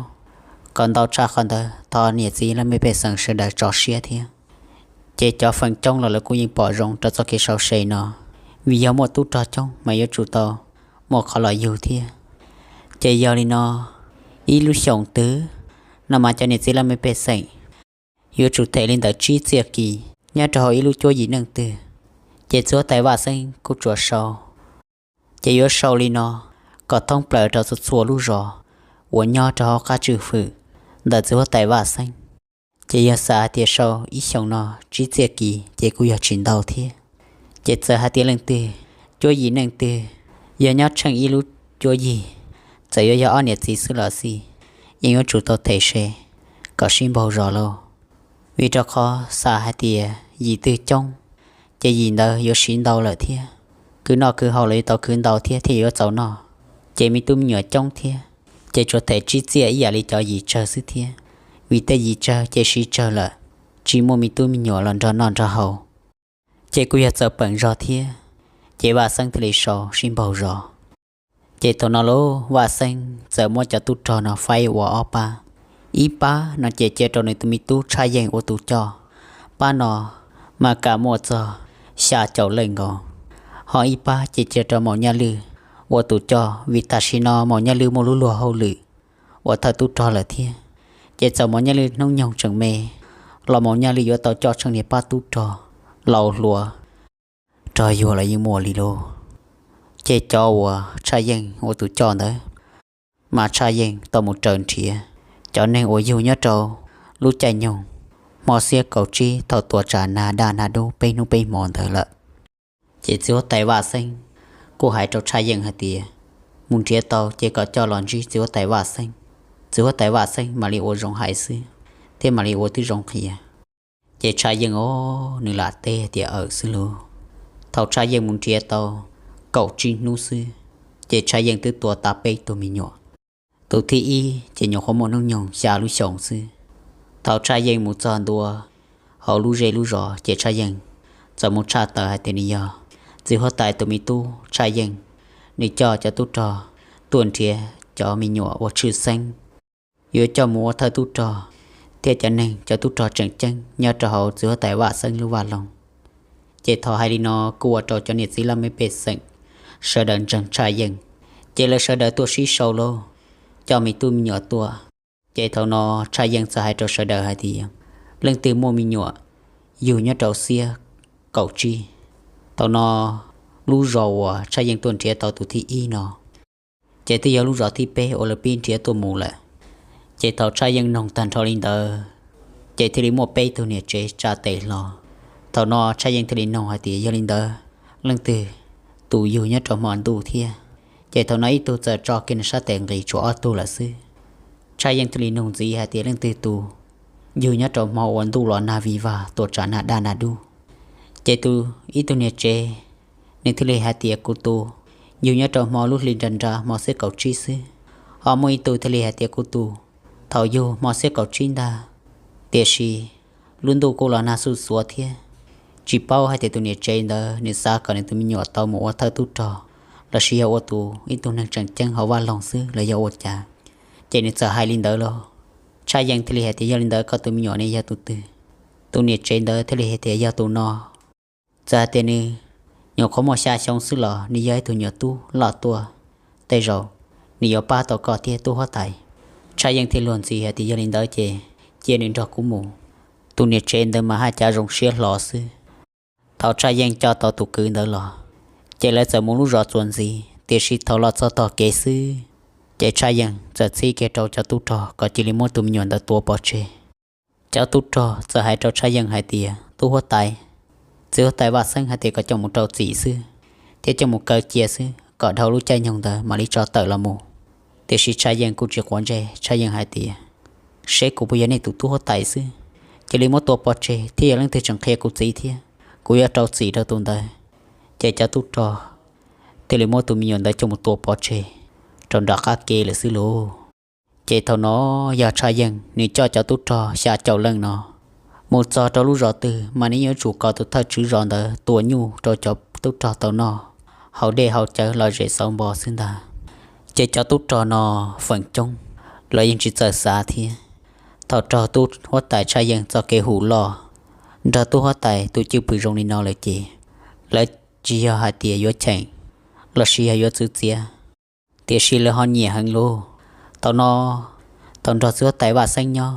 kom ntau tshaj qhov ntawd, thov niam txiv laj mej pej xeem sawv daws tso siab thiab. Ces cov feem coob los lawv kuj yeej pom zoo rau txoj kev sau se no, vim yog muaj tub rog coob mas yuav tsum tau muaj qhov los yug thiab. Ces yog li no, ib lub xyoos twg no mas cov niam txiv laj mej pej xeem yuav tsum them li ntawm tsib txiaj kis nyob rau hauv ib lub cuab yim neej twg, ces txiv huab tais Vaj Xeeb kuj tsuas sau. Ces yuav sau li no kom thoob plaws rau txhua txhua lub zos uas nyob rau hauv qab tswj hwm ntawm txiv huab tais Vaj Xeeb. Ces yog xav hais tias sau ib xyoos no tsib txiaj kis ces kuj yog tsis ntau thiab. Ces txawm hais tias leej twg, cuab yim neej twg, yog nyob tsheej ib lub cuab yim, txawm yuav yog ob niam txiv xwb los xij, yeej yuav tsum tau them se kom sib npaug zos lauj. Vim rau qhov xav hais tias yim twg coob, ces yim ntawd yuav siv ntau lawm thiab. Khwv noj khwv haus los yuav tau khwv ntau thiab thiaj yuav txaus noj. Ces me tub me nyuam coob thiab, ces tsuas them tsib txiaj ib yam li cov yim tsawg xwb thiab. Vim tej yim tsawg ces siv tsawg lawm, tsis muaj me tub me nyuam los nrog noj nrog haus, ces kuj yog txawv peem zog thiab. Ces Vaj Xeeb thiaj li sau sib npaug zos. Ces thaum no lauj, Vaj Xeeb txawm muab cov tub rog no faib ua ob pab. Ib pab no ces cia rau nws tus me tub Tshaj Yeej ua tus coj, pab no mas kam muaj txog xya caum leej nkaus. Ho ib pab ces cia rau Maum Nyaj Lwj ua tus coj, vim tam sim no Maum Nyaj Lwj muaj lub luag hauj lwm ua thawj tub rog lawm thiab. Ces txawm Maum Nyaj Lwj hnub nyoog tseem me los Maum Nyaj Lwj yuav tau coj tsheej niag pab tub rog laus hluas rog yuag los yeej muaj li lauj. Ces cov uas Tshaj Yeej ua tus coj ntawd, mas Tshaj Yeej tau mus raws nrhiav cov neeg uas yug nyob rau lub caij nyoog hmo xiab kaum tsib thaum tuam tsam nag daj nag dub peb hnub peb hmo ntawd lawm. Ces txiv huab tais Vaj Xeeb kuj hais rau Tshaj Yeej hais tias, mus nrhiav tau ces kom coj los ntsib txiv huab tais Vaj Xeeb, txiv huab tais Vaj Xeeb mam li ua zoo hais xwb, thiab mam li ua tib zoo qhia. Ces Tshaj Yeej os, nws lam teb tias, aws xwb lauj. Thaum Tshaj Yeej mus nrhiav tau kaum tsib hnub xwb, ces Tshaj Yeej twb tua tau peb tug me nyuam. Tus thib ib ces nyuam qhuav muaj hnub nyoog xya lub xyoos xwb. Thaum Tshaj Yeej mus txog ntua hauv lub zej lub zos, ces Tshaj Yeej txawm mus tshaj tawm hais tias nws yog txiv huab tais tus me tub Tshaj Yeej, nws coj cov tub rog tuaj nrhiav cov me nyuam uas tshwj xeeb, yuav coj mus ua thawj tub rog thiab cov neeg cov tub rog tseem ceeb nyob rau hauv txiv huab tais Vaj Xeeb lub vaj loog. Ces thaum hais li no kuj ua rau cov niam txiv laj mej pej xeem sawv daws ntseeg Tshaj Yeej, ces lawv sawv daws tuaj sib sau lauj, coj me tub me nyuam tuaj. Ces thaum no Tshaj Yeej txawm hais rau sawv daws hais tias, leej twg muaj me nyuam yug nyob rau xiab kaum tsib, thaum no lub zos uas Tshaj Yeej tuaj nrhiav tau tus thib ib no, ces twb yog lub zos thib peb uas lawv pib nrhiav tuaj mus lawm. Ces thaum Tshaj Yeej noog tag nrho li ntawd, ces thiaj li muaj peb tug niam tsev tsa tes hlo. Thaum no Tshaj Yeej thiaj li noog hais tias, yog li ntawd, leej twg tus yug nyob rau hmo ntuj thiab? Ces thaum no ib tug txawm tso kiag nws sab tes nqis tshuav ob tug lawm xwb. Tshaj Yeej thiaj li noog ntxiv hais tias, leej twg tus yug nyob rau hmo uas ntuj los nag vig vag tuam tsam nag daj nag dub? Ces tus ib tug niam tsev, nws thiaj li hais tias, kuv tus yug nyob rau hmo lub hli nra nra hmo xiab kaum tsib xwb. Ho muaj ib tug thiaj li hais tias, kuv tus thaum yug hmo xiab kaum tsib ntag, tiam sis lub ntuj kuj los nag xuj xuav thiab. Tsis paub hais tias tus niam tsev ntawd nws xav kom nws tus me nyuam tau mus ua thawj tub rog, lossis yog ua tus ib tug neeg tseem ceeb hauv vaj loog xwb los yog ua cas. Ces nws txawm hais li ntawd los Tshaj Yeej thiaj li hais tias, yog li ntawd koj tus me nyuam ne yog tus twg? Tus niam tsev ntawd thiaj li hais tias, yog tus no. Txawm hais tias nws nyuam qhuav muaj xya xyoo xwb los nws yog ib tug nyuam tub loj tuaj, tej zaum nws yuav pab tau koj thiab tub huab tais. Tshaj Yeej thiaj luag ntxhi hais tias, yog li ntawd ces cia nws nrog kuv mus. Tus niam tsev ntawd mas haj cav zoo siab hlo xwb. Thaum Tshaj Yeej coj tau tus kwv ntawd los, ces lawv txawm mus lub zos txuas ntxiv, tiam sis thaum los txog tog kev xwb, ces Tshaj Yeej txawm txib kiag rau cov tub rog kom cia li muab tus me nyuam ntawd tua pov tseg. Cov tub rog txawm hais rau Tshaj Yeej hais tias, tub huab tais, txiv huab tais Vaj Xeeb hais tias kom coj mus rau txim xwb, thiab coj mus kaw cia xwb, kom dhau lub caij nyoog ntawd mam li tso tawm los mus. Tiam sis Tshaj Yeej kuj tsis quav ntsej, Tshaj Yeej hais tias, seb kuv puas yog nej tus tub huab tais xwb, cia li muab tua pov tseg thiab yog leej twg tseem qhia kuv txiv thiab, kuv yuav rau txim rau tus ntawd. Ces cov tub rog thiaj li muab tus me nyuam ntawd coj mus tua pov tseg rau nram qab ke lawm xwb lauj. Ces thaum no yog Tshaj Yeej nws coj cov tub rog xya caum leej no mus txog rau lub zos twg mas nws yuav tsum kom tus thawj tswv zos ntawd tua nyuj rau cov tub rog tau noj, haus dej haus cawv lom zem xauv npo xwb ntag. Ces cov tub rog no feem coob lawv yeej tsis txawj xav thiab. Thaum raug tub huab tais Tshaj Yeej txoj kev hum loj, nrog tub huab tais tus cwj pwm zoo li no lawm ces lawv tsis yog hais tias yuav cheem lossis yog yuav txwv txiav, tiam sis lawv ho nyiam heev lauj. Thaum no, thaum nrog txiv huab tais Vaj Xeeb nyob,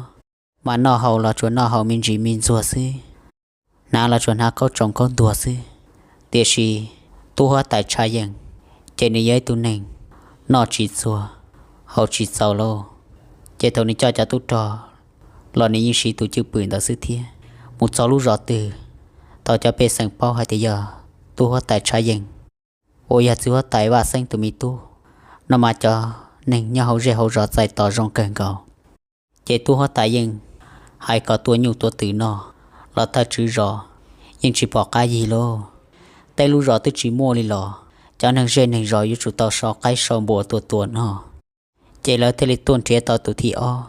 mas noj haus los tsuas noj haus me ntsis me ntxuag xwb, hnav los tsuas hnav khaub tsoom khaub ntuag xwb. Tiam sis tub huab tais Tshaj Yeej, ces nws yog ib tug neeg noj tsis txuag, haus tsis txaus lauj. Ces thaum nws coj cov tub rog los nws yeej siv tus cwj pwm ntawd xwb thiab. Mus txog lub zos twg, thaum cov pej xeem paub hais tias yog tub huab tais Tshaj Yeej uas yog txiv huab tais Vaj Xeeb tus me tub no mas cov neeg nyob hauv zej hauv zos txais tos zoo kawg nkaus. Ces tub huab tais yeej hais kom tua nyuj tua twm noj los thawj tswv zos yeej tsis pom qab yig lauj. Tej lub zos twb tsis muaj li los cov neeg zej neeg zos yuav tsum tau sau qaib sau npua tua tua noj. Ces lawv thiaj li tuaj nrhiav tau tus thib ob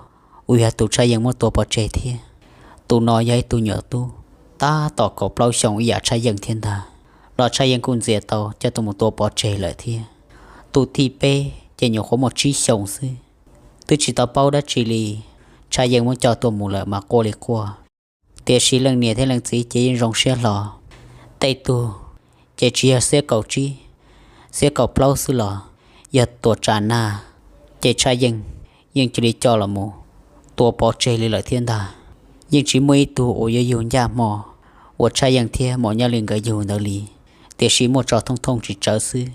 uas yog tus Tshaj Yeej muab tua pov tseg thiab. Tus no yog ib tug nyuam tub tab tom kaum plaub xyoo ib yam Tshaj Yeej thiab ntag, los Tshaj Yeej kuj ntxias tau coj tuaj mus tua pov tseg lawm thiab. Tus thib peb ces nyuam qhuav muaj tsib xyoos xwb, twb tsis tau paub dab tsi li, Tshaj Yeej muab coj tuaj mus lawm mas quaj li quaj. Tiam sis leej niam thiab leej txiv ces yeej zoo siab hlo. Tej tug ces tsis yog xiab kaum tsib, xiab kaum plaub xwb los yog tuam tsam nag, ces Tshaj Yeej yeej cia li coj los mus tua pov tseg li lawm thiab ntag. Yeej tsis muaj ib tug uas yuav yug ncaj hmo uas Tshaj Yeej thiab Maum Nyaj Lwj nkawd yug ntawd li, tiam sis muaj tso thooj thooj tsis tsawv xwb.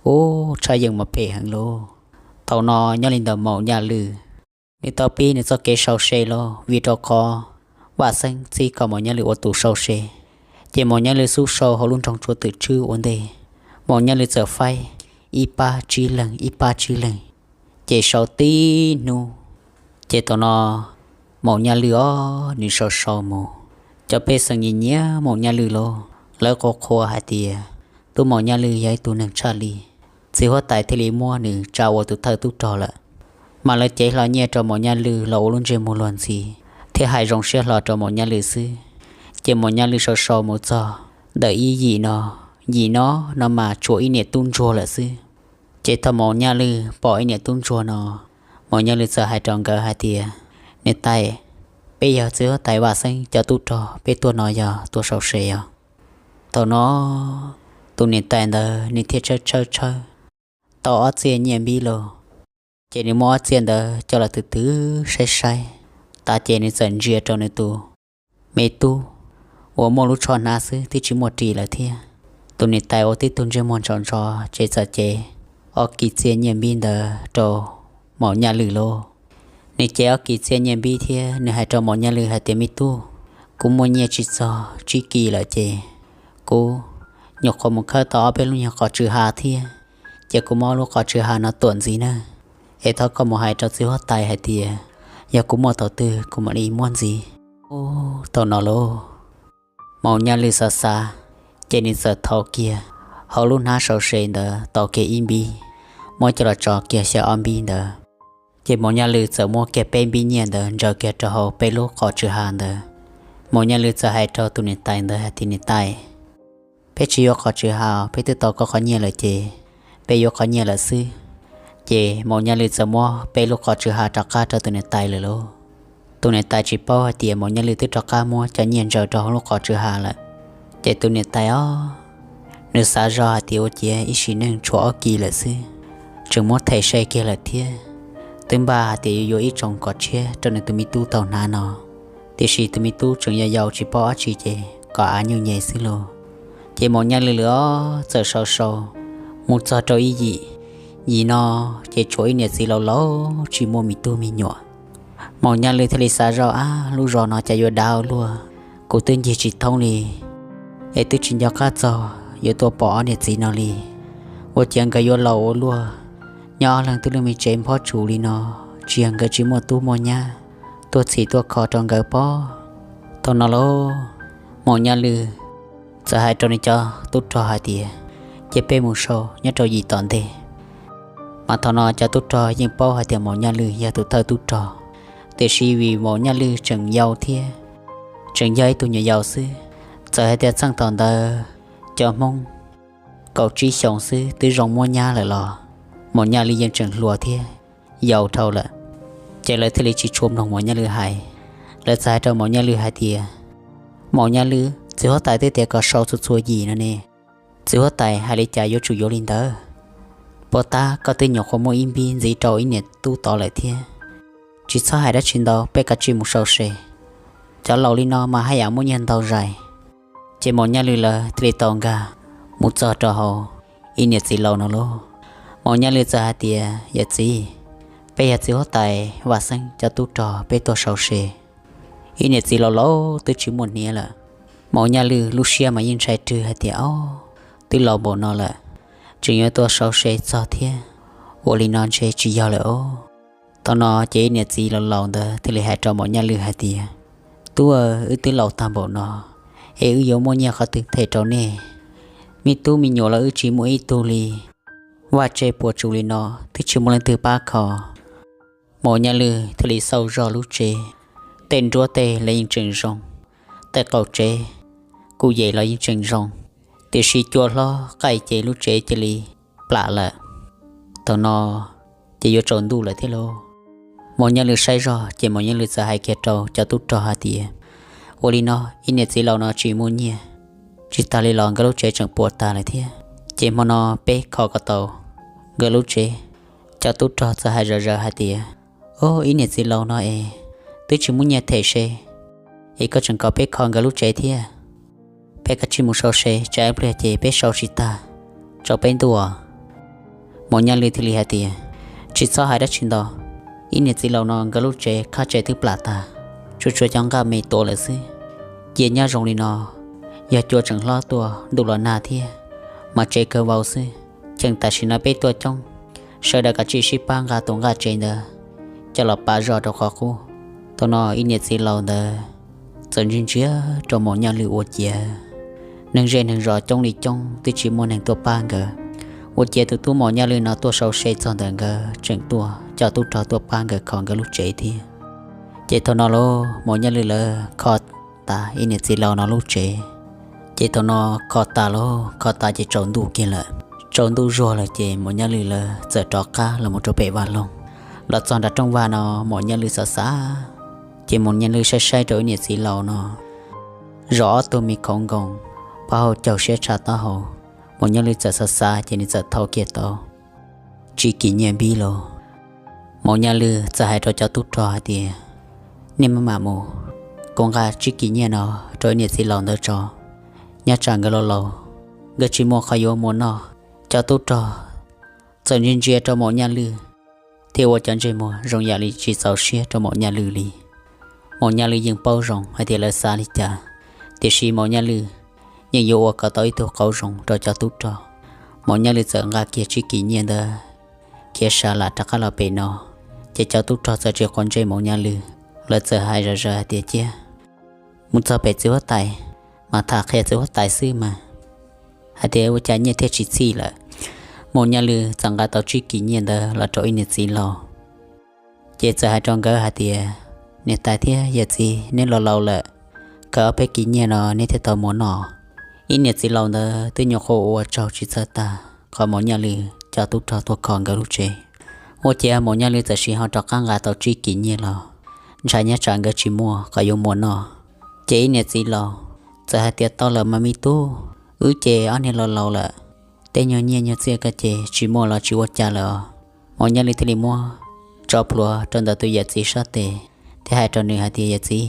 Ub, Tshaj Yeej mas phem heev lauj. Thaum no nyob li ntawd Maum Nyaj Lwj nws tau pib nws txoj kev sau se lauj, vim rau qhov Vaj Xeeb txib kom Maum Nyaj Lwm ua tus sau se. Ces Maum Nyaj Lwm xub sau hauv lub nroog Tsua Twm Tswb ua ntej, Maum Nyaj Lwm txawm faib ib pab tsib leeg ib pab tsib leeg, ces sau tib hnub. Ces thaum no Maum Nyaj Lwm os, nws sau sau mus, cov pej xeem nyiam nyiam Maum Nyaj Lwm lauj, lawv qhuas qhuas hais tias tub Maum Nyaj Lwm yog ib tug neeg tshaj li, txiv huab tais thiaj li muab nws tsa ua tus thawj tub rog lawm. Mas lawv cev hlo nyiaj rau Maum Nyaj Lwm los ua lub ntsej muag luag ntxhi thiab hais zoo siab hlo rau Maum Nyaj Lwm xwb. Ces Maum Nyaj Lwm sau sau mus txog ntawm ib yim no, yim no no mas tshuav ib niam tub ntsuag lawm xwb. Ces thaum Maum Nyaj Lwm pom ib niam tub ntsuag no, Maum Nyaj Lwm txawm hais rau nkawd hais tias, Niam tais, peb yog txiv huab tais Vaj Xeeb cov tub rog, peb tuaj no yog tuaj sau se os. Thaum no tus niam tais ntawd nws thiaj tshawb tshawb tshawb tau ob txiaj nyiaj npib lauj. Ces nws muab ob txiaj ntawd coj los twv twv saib saib tas ces nws txawm ntsia rau nws tus me tub uas muaj lub tsho hnav xwb twb tsis muaj ris lawm thiab. Tus niam tais ua tib tug ntsej muag ntso ntso ces txawm cev ob kis txiaj nyiaj npib ntawd rau Maum Nyaj Lwm lauj. Nws cev ob kis txiaj nyiaj npib thiab nws hais rau Maum Nyaj Lwm hais tias, Me tub, kuv muaj nyiaj tsis txog tsib kis lawm ces kuv nyuam qhuav mus khawb tau ob peb lub nyuag qos tsw ha thiab, ces kuv muab lub qos tsw ha no tuam ntxiv nawb. Es thov koj mus hais rau txiv huab tais hais tias yog kuv muaj thaum twg kuv mam li muab ntxiv. Ub, thaum no lauj, Maum Nyaj Lwm xav xav, ces nws txawm thau kiag hauv lub hnab sau se ntawd tau kiag ib npib, muab coj los tso kiag xyaw ob npib ntawd. Ces Maum Nyaj Lwm txawm muab kiag peb npib nyiaj ntawd ntsaws kiag rau hauv peb lub qos tsw ha ntawd. Maum Nyaj Lwm txawm hais rau tus niam tais ntawd hais tias, Niam tais, peb tsis yuav qos tsw ha, peb twb tau koj qhov nyiaj lawm ces peb yuav qhov nyiaj lawm xwb. Ces Maum Nyaj Lwm txawm muab peb lub qos tsw ha rov qab rau tus niam tais lawm lauj. Tus niam tais tsis paub hais tias Maum Nyaj Lwm twb rov qab muab cov nyiaj ntsaws rau hauv lub qos tsw ha lawm. Ces tus niam tais os, nws xav zoj hais tias ua ciav ib sim neej tshuav ob kis lawm xwb, tseem muab them se kiag lawm thiab. Twb npaj hais tias yuav yuav ib tsoos kom tshiab rau nws tus me tub tau hnav no, tiam sis tus me tub tseem yau yau tsis paub dab tsi ces kom av nyuj nyem xwb lauj. Ces Maum Nyaj Lwm lawm os txawm sau sau mus txog rau ib yim, yim no ces tshuav ib niam txiv laus laus tsis muaj me tub me nyuam. Maum Nyaj Lwm thiaj li xav zoj, Ab, lub zos no cas yuav dav ua luaj, kuv twb ncig tsis thoob li, es twb tsis nco qab txog yuav tuaj pom ob niam txiv no li. Ua ciav nkawd yuav laus ua luaj, nyob ob leeg twb lub me tsev nphob tsuas li no, tsis yog nkawd tsis muaj tub muaj nyab tuaj txhim tuaj kho rau nkawd pob. Thaum no lauj, Maum Nyaj Lwm txawm hais rau nws cov tub rog hais tias, Cia peb mus sau nyob rau yim tom ntej. Mas thaum no cov tub rog yeej paub hais tias Maum Nyaj Lwm yog tus thawj tub rog, tiam sis vim Maum Nyaj Lwm tseem yau thiab tseem yog ib tug nyuam yaus xwb, txawm hais tias txheej thaum ntawd cov Hmoob kaum tsib xyoos xwb twb zoo muab nyab lawm los Maum Nyaj Lwm yeej tseem hluas thiab yau dhau lawm. Ces lawv thiaj li tsis tshua mloog Maum Nyaj Lwm hais. Lawv txawm hais rau Maum Nyaj Lwm hais tias, Maum Nyaj Lwm, txiv huab tais twb tias kom sau txhua txhua yim no ne, txiv huab tais hais li cas yuav tsum yuav li ntawd. Puas tab koj twb nyuam qhuav muaj ib npib ntxiv rau ib niam tub tod lawm thiab. Tsis txhob hais dab tsi ntau, peb kav tsij mus sau se. Cov laus li no mas haj yam muaj nyiaj ntau zais. Ces Maum Nyaj Lwm lawv thiaj li tau nkag mus txog rau hauv ib niam txiv laus no lauj. Maum Nyaj Lwm txawm hais tias, Yawm txiv, peb yog txiv huab tais Vaj Xeeb cov tub rog, peb tuaj sau se. Ib niam txiv laus laus twb tsis muaj hniav lawm. Maum Nyaj Lwm lub siab mas yeej ntshai rwg hais tias, Ob, twb laus npaum no lawm, tseem yuav tuaj sau se txog thiab, ua li no ntshe tsis yog lawm os. Thaum no ces ib niam txiv laus laus ntawd thiaj li hais rau Maum Nyaj Lwm hais tias, Tub aw, wb twb laus tag npaum no, es wb yuav muaj nyiaj qhov twg them rau nej? Me tub me nyuam los wb tsis muaj ib tug li. Vaj tse puas tsuas li no twb tsis muaj leej twg pab kho. Maum Nyaj Lwm thiaj li xauj zog lub tsev, tej nruab tej los yeej tseem zoo, tej qaum tsev kuj yem los yeej tseem zoo, tiam sis cua hlob qaij ces lub tsev cia li plam lawm. Thaum no ces yuav tsaus ntuj lawm thiab lauj. Maum Nyaj Lwm saib zog ces Maum Nyaj Lwm txawm hais kiag rau cov tub rog hais tias, Ua li no, ib niam txiv laus no tsis muaj nyiaj, tsis tas li los nkawd lub tsev tseem puas tas lawm thiab. Ces hmo no peb kho kom tau nkawd lub tsev. Cov tub rog txawm hais zom zaws hais tias, Ob, ib niam txiv laus no es twb tsis muaj nyiaj them se, es koj tseem kom peb kho nkawd lub tsev thiab? Peb kav tsij mus sau se, tsam ib pliag ces peb sau tsis tag, tsaus peb ntuj os. Maum Nyaj Lwm thiaj li hais tias, Tsis txhob hais dab tsi ntau, ib niam txiv laus no nkawd lub tsev qab tsev twb plam tag, tsuas tshuav cov nqaj me tuav lawm xwb. Cia nyob zoo li no, yog cua tseem hlob tuaj ntuj los nag thiab mas tsev kawg vau xwb. Cheem tam sim no peb tuaj coob, sawv daws kav tsij sib pab nqa tus nqaj tsev ntawd coj los pav zog rau qhov qub. Thaum no ib niam txiv laus ntawd txawm ntsia ntsia rau Maum Nyaj Lwj ua ciav neeg zej neeg zos coob li coob twb tsis muaj neeg tuaj pab nkawd. Ua ciav tus tub Maum Nyaj Lwj no tuaj sau se txog ntawm nkawd tseem tuaj coj tub rog tuaj pab nkawd kho nkawd lub tsev thiab. Ces thaum no lauj, Maum Nyaj Lwj lawv kho tas ib niam txiv laus no lub tsev. Ces thaum no kho tas lauj, kho tas ces tsaus ntuj kiag lawm. Tsaus ntuj zuag lawm ces Maum Nyaj Lwj lawv txawm rov qab los mus rau pem vaj loog. Los txog nram rooj vag no, Maum Nyaj Lwj xav xav, ces Maum Nyaj Lwj saib saib rau ib niam txiv laus no zov ob tug me khoov nkoos, pab hau caug siab tshaj taub hau. Maum Nyaj Lwj txawm xav xav ces nws txawm thau kiag tau tsib kis nyiaj npib los. Maum Nyaj Lwj txawm hais rau cov tub rog hais tias, nej maj mam mus, kuv nqa tsib kis nyiaj no rau ib niam txiv laus ntawd tso. Nyob tsam nkawd laus laus, nkawd tsis muaj qhov yuav muaj noj. Cov tub rog txawm ntsia ntsia rau Maum Nyaj Lwj thiab ua cov ntsej muag zoo yam li tsis txaus siab rau Maum Nyaj Lwj li. Maum Nyaj Lwj yeej paub zoo hais tias lawv xav li cas, tiam sis Maum Nyaj Lwj yeej yuav ua kom tau ib tug qauv zoo rau cov tub rog. Maum Nyaj Lwj txawm nqa kiag tsib kis nyiaj ntawd khiav sa lam rov qab los pem no, ces cov tub rog txawm tsis quav ntsej Maum Nyaj Lwj, lawv txawm hais zom zaws hais tias, cia mus txog pem txiv huab tais mas tham qhia txiv huab tais xwb mas, hais tias ua cas nyiaj thiaj tsis txhij lawm. Maum Nyaj Lwj txawm nqa tau tsib kis nyiaj ntawd los rau ib niam txiv laus, ces txawm hais rau nkawd hais tias, niam tais thiab yawm txiv, neb laus laus lawm, khaws ob peb kis nyiaj no neb thiaj tau muaj noj. Ib niam txiv laus ntawd twb nyuam qhuav ua tsaug tsis txhawj tag qhov Maum Nyaj Lwj coj tub rog tuaj kho nkawd lub tsev. Ua ciav Maum Nyaj Lwj txawm siv ho rov qab nqa tau tsib kis nyiaj los, ntshai nyob tsam nkawd tsis muaj qhov yuav muaj noj. Ces ib niam txiv laus txawm hais tias, tau lawm mas me tub, wb ces ob niag laus laus lawm, tej nyuag nyiaj nyuag txiaj ko ces tsis muaj los tsis ua cas lawm os. Maum Nyaj Lwj thiaj li muab tso plhuav rau ntawm tus yawm txiv sab tes thiab hais rau nws hais tias, yawm txiv,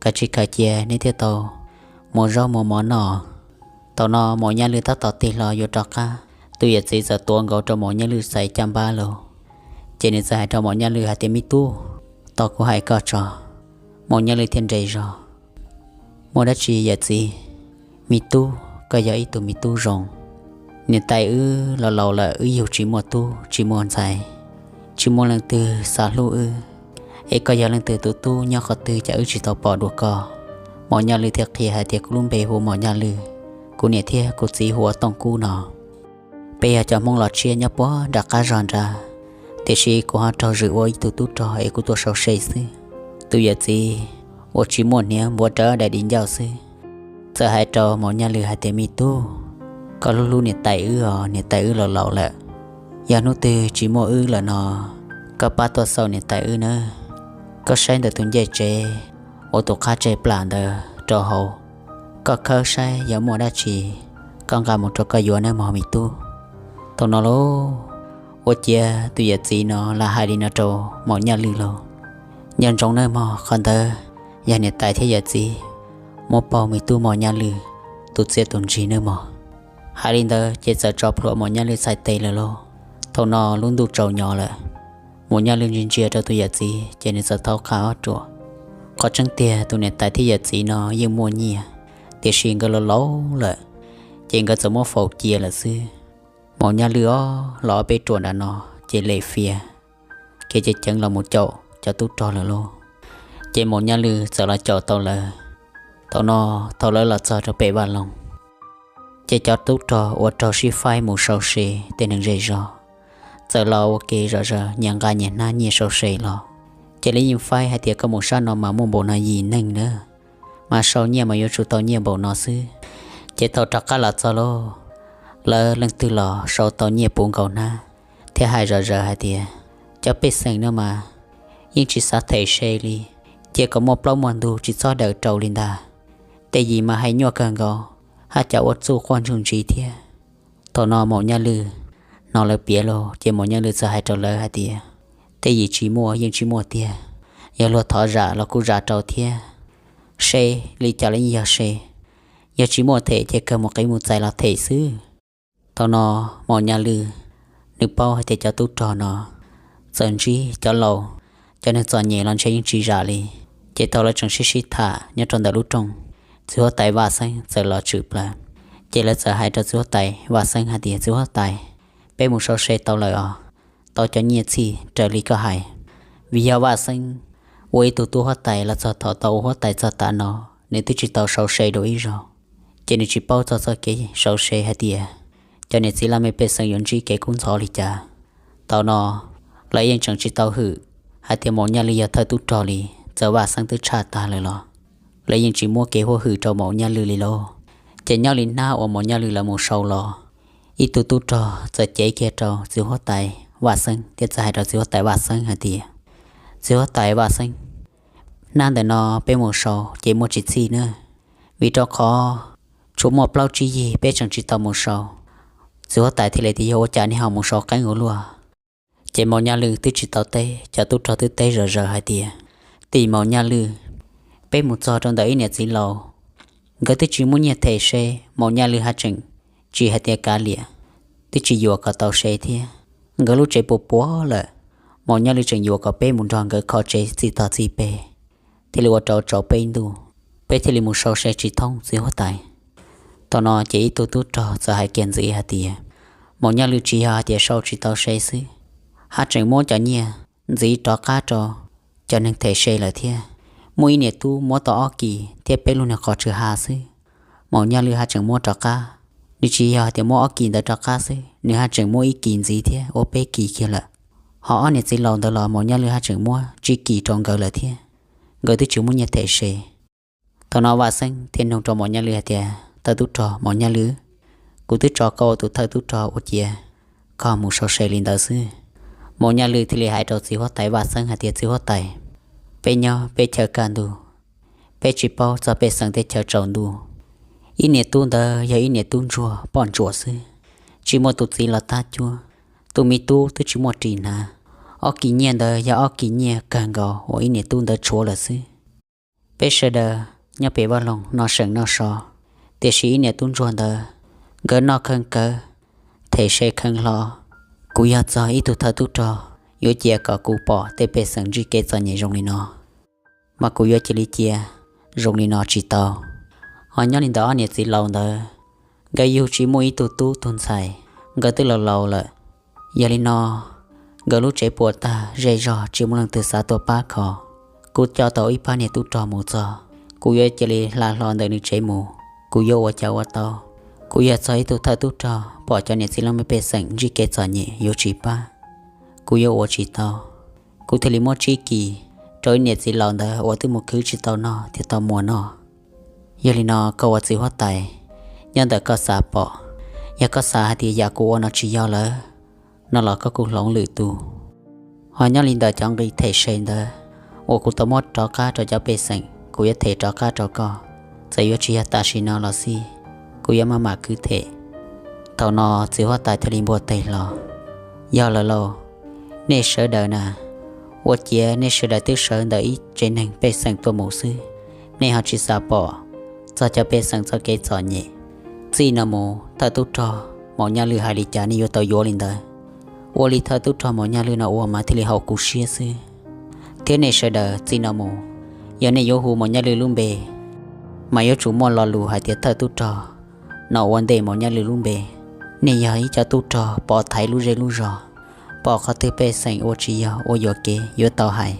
kav tsij khaws cia neb thiaj tau muaj zaub muaj mov noj. Thaum no Maum Nyaj Lwj tab tom tig hlo yuav rov qab, tus yawm txiv txawm tuav nkaus rau Maum Nyaj Lwj xaiv caj npab lauj. Ces nws txawm hais rau Maum Nyaj Lwj hais tias, me tub, tos kuv hais koj tso. Maum Nyaj Lwj thiaj nres zog, muaj dab tsi yawm txiv? Me tub, koj yog ib tug me tub zoo. Niam tais wb laus laus lawm, wb yug tsis muaj tub tsis muaj ntxhais, tsis muaj leej twg xav hlub wb, es koj yog leej twg tus tub nyob qhov twg cas wb tsis tau pom dua koj? Maum Nyaj Lwj thiaj qhia hais tias, kuv lub npe hu Maum Nyaj Lwj, kuv niam thiab kuv txiv hu ua Tooj Kub no. Peb yog cov Hmoob los tshiab nyob puag nram qab zog nrad, tiam sis kuv ho raug zwm ua ib tug tub rog es kuv tuaj sau se xwb. Tus yawm txiv uas tsis muaj hniav npuav rawv daim di ncauj xwb, txawm hais rau Maum Nyaj Lwj hais tias, me tub, koj hlub hlub niam tais wb os, niam tais wb laus laus lawm. Yog hnub twg tsis muaj wb lawm no, koj pab tuaj xauj niam tais wb nawb. Koj saib ntawm tus ncej tsev uas tus qab tseg plam ntawd rau hauv, koj khawb saib yog muaj dab tsi, koj nqa mus rau koj yuav nawb mog me tub. Thaum no lauj, ua ciav tus yawm txiv no lam hais li no rau Maum Nyaj Lwj lauj. Nco ntsoov nawb mog, qhov ntawd yog niam tais thiab yawm txiv muab pauj me tub Maum Nyaj Lwj tus txiaj tus ntsig nawb mog. Hais li ntawd ces txawm tso plhuav Maum Nyaj Lwj txhais tes lawm lauj. Thaum no lub ntuj tsaus nyo lawm, Maum Nyaj Lwj ntsia ntsia rau tus yawm txiv ces nws txawm thaub qab ob ruam. Qhov tseeb tiag tus niam tais thiab yawm txiv no yeej muaj nyiaj, tiam sis nkawd laus laus lawm, ces nkawd txawm muab faus cia lawm xwb. Maum Nyaj Lwj ob los ob peb ruam nram no ces lem fias, kev ceev ceev los mus caum cov tub rog lawm lauj. Ces Maum Nyaj Lwj txawm los caum tau lawv. Thaum no, thaum lawv los txog rau pem vaj loog, ces cov tub rog uas raug sib faib mus sau se tej neeg zej zog txawm los ua ke zom zaws nyias nqa nyias hnab nyiaj sau se los. Ces lawv yeej faib hais tias koj mus sab no mas muaj npaum no yim neeg na, mas sau nyiaj mas yuav tsum tau nyiaj npaum no xwb. Ces thaum rov qab los txog lauj, lawv leej twg los sau tau nyiaj puv nkaus hnab, thiab hais zom zaws hais tias, cov pej xeem no mas yeej tsis xav them se li, cia kom muaj plaub muaj ntug tsis txhob daws rau li ntag. Tej yim mas hais nyuaj kawg nkaus, haj cas ua txuj quaj ntsuj ntsis thiab. Thaum no Maum Nyaj Lwj hnov lawv piav lauj, ces Maum Nyaj Lwj txawm hais rau lawv hais tias, tej yim tsis muaj yeej tsis muaj tiag, yog luag thov zam los kuj zam rau thiab. Se li cas los yeej yog se, yog tsis muaj them ces kawg mus qiv mus txais los them xwb. Thaum no Maum Nyaj Lwj nws paub hais tias cov tub rog no txawm ntsib cov laus, cov neeg txom nyem los ntshe yeej tsis zam li, Ces thaum lawv tseem sib sib tham nyob rau ntawm lub rooj, txiv huab tais Vaj Xeeb txawm los tshwm plaws. Ces lawv txawm hais rau txiv huab tais Vaj Xeeb hais tias, Txiv huab tais, peb mus sau se tau lawm os, tau cov nyiaj txhij raws li koj hais. Vim yog Vaj Xeeb ua ib tug tub huab tais los txog thaum tau ua huab tais txog tav no, nws twb tsis tau sau se dua ib zaug, ces nws tsis paub txog txoj kev sau se hais tias cov niam txiv laj mej pej xeem yuav ntsib kev kub ntxhov li cas. Thaum no lawv yeej tseem tsis tau hwm hais tias Maum Nyaj Lwj yog thawj tub rog li, txawm Vaj Xeeb twb tshaj tag lawm los lawv yeej tsis muab kev huab hwm rau Maum Nyaj Lwj li lauj. Ces nyob li hnab uas Maum Nyaj Lwj lawv mus sau los, ib tug tub rog txawm cev kiag rau txiv huab tais Vaj Xeeb thiab txawm hais rau txiv huab tais Vaj Xeeb hais tias, Txiv huab tais Vaj Xeeb, hnab ntawm no peb mus sau ces muaj tsis txhij na, vim rau qhov tsuas muaj plaub tsib yig peb tseem tsis tau mus sau. Txiv huab tais thiaj li tias, Yog ua cas nej ho mus sau qeeb ua luaj? Ces Maum Nyaj Lwj twb tsis tau teb, cov tub rog twb teb zom zaws hais tias, Tim Maum Nyaj Lwj, peb mus txog rau ntawm ib niam txiv laus, nkawd twb tsis muaj nyiaj them se, Maum Nyaj Lwj haj tseem tsis hais tias kav liam, twb tsis yuav kom tau se thiab. Nkawd lub tsev puas puas lawm, Maum Nyaj Lwj tseem yuav kom peb mus nrog nkawd kho tsev txij tog txij peg, thiaj li ua rau tsau peb ntuj, peb thiaj li mus sau se tsis thoob txiv huab tais. Thaum no ces ib tug tub rog txawm hais kiag ntxiv hais tias, Maum Nyaj Lwj tsis yog hais tias sau tsis tau se xwb, haj tseem muab cov nyiaj ntxiv rov qab rau cov neeg them se lawm thiab. Muaj ib niam tub muab tau ob kis thiab peb lub niag qos tsw ha xwb, Maum Nyaj Lwj haj tseem muab rov qab. Nws tsis yog hais tias muab ob kis ntawd rov qab xwb, nws haj tseem muab ib kis ntxiv thiab ua peb kis kiag lawm. Ho ob niam txiv laus ntawd los Maum Nyaj Lwj haj tseem muab tsib kis rau nkawd lawm thiab, nkawd twb tsis muaj nyiaj them se. Thaum no Vaj Xeeb thiaj nug rau Maum Nyaj Lwj hais tias, Thawj tub rog Maum Nyaj Lwj, kuv twb tso koj ua tus thawj tub rog ua ciav koj mus sau se li ntawd xwb. Maum Nyaj Lwj thiaj li hais rau txiv huab tais Vaj Xeeb hais tias, Txiv huab tais, peb nyob peb chaw kaj ntug, peb tsis paub txog pej xeem tej chaw tsaus ntuj. Ib niam tub ntawd yog ib niam tub ntsuag poj ntsuam xwb, tsis muaj tus txiv los tab cuab. Tus me tub twb tsis muaj ris hnav. Ob kis nyiaj ntawd yog ob kis nyiaj kawg nkaus uas ib niam tub ntawd tshuav lawm xwb. Peb sawv daws nyob pem vaj loog noj seem noj so, tiam sis ib niam tub ntsuag ntawd, nkawd noj kheej kawg, them se kheej hlo. Kuv yog txog ib tug thawj tub rog, yuav cia kom kuv pom tej pej xeem ntsib kev txom nyem zoo li no, mas kuv yuav cia li cia zoo li no tsis tau. Ho nyob li ntawm ob niam txiv laus ntawd, nkawd yug tsis muaj ib tug tub tug ntxhais, nkawd twb laus laus lawm. Yog li no, nkawd lub tsev puas tag zej zog tsis muaj leej twg xav tuaj pab kho. Kuv coj tau ib pab niag tub rog mus txog, kuv yuav cia li hla hlo ntawm nws tsev mus, kuv yuav ua cas ua tau? Kuv yog txog ib tug thawj tub rog, pom cov niam txiv laj mej pej xeem ntsib kev txom nyem yuav tsis pab, kuv yuav ua tsis tau. Kuv thiaj li muab tsib kis rau ib niam txiv laus ntawd uas twb mus khwv tsis tau noj thiab tau muas noj. Yog li no koj ua txiv huab tais, nyob ntawm koj xav pom, yog koj xav hais tias yam kuv ua no tsis yog lawm no los koj kuj hloov lwm tus. Ho nyob li ntawm cov nqi them se ntawd uas kuv tau muab rov qab rau cov pej xeem, kuv yuav them rov qab rau koj. Txawm yuav tsis yog tam sim no los xij, kuv yuav maj mam kwv them. Thaum no txiv huab tais thiaj li npuaj tes hlo, yog lawm lauj, nej sawv daws na, ua ciav nej sawv daws twb sawv ntawm ib tsev neeg pej xeem tuaj mus xwb, nej ho tsis xav pom txog cov pej xeem txoj kev txom nyem. Txij no mus thawj tub rog Maum Nyaj Lwj hais li cas nej yuav tau yuav li ntawd. Ua li thawj tub rog Maum Nyaj Lwj no ua mas thiaj li haum kuv siab xwb. Thiab nej sawv daws txij no mus, yog nej yuav hu Maum Nyaj Lwj lub npe, mas yuav tsum muaj lo lus hais tias thawj tub rog no ua ntej Maum Nyaj Lwj lub npe. Nej yog ib cov tub rog pov thaiv lub zej lub zog, pom qhov twg pej xeem ua tsis yog ua yuam kev yuav tau hais,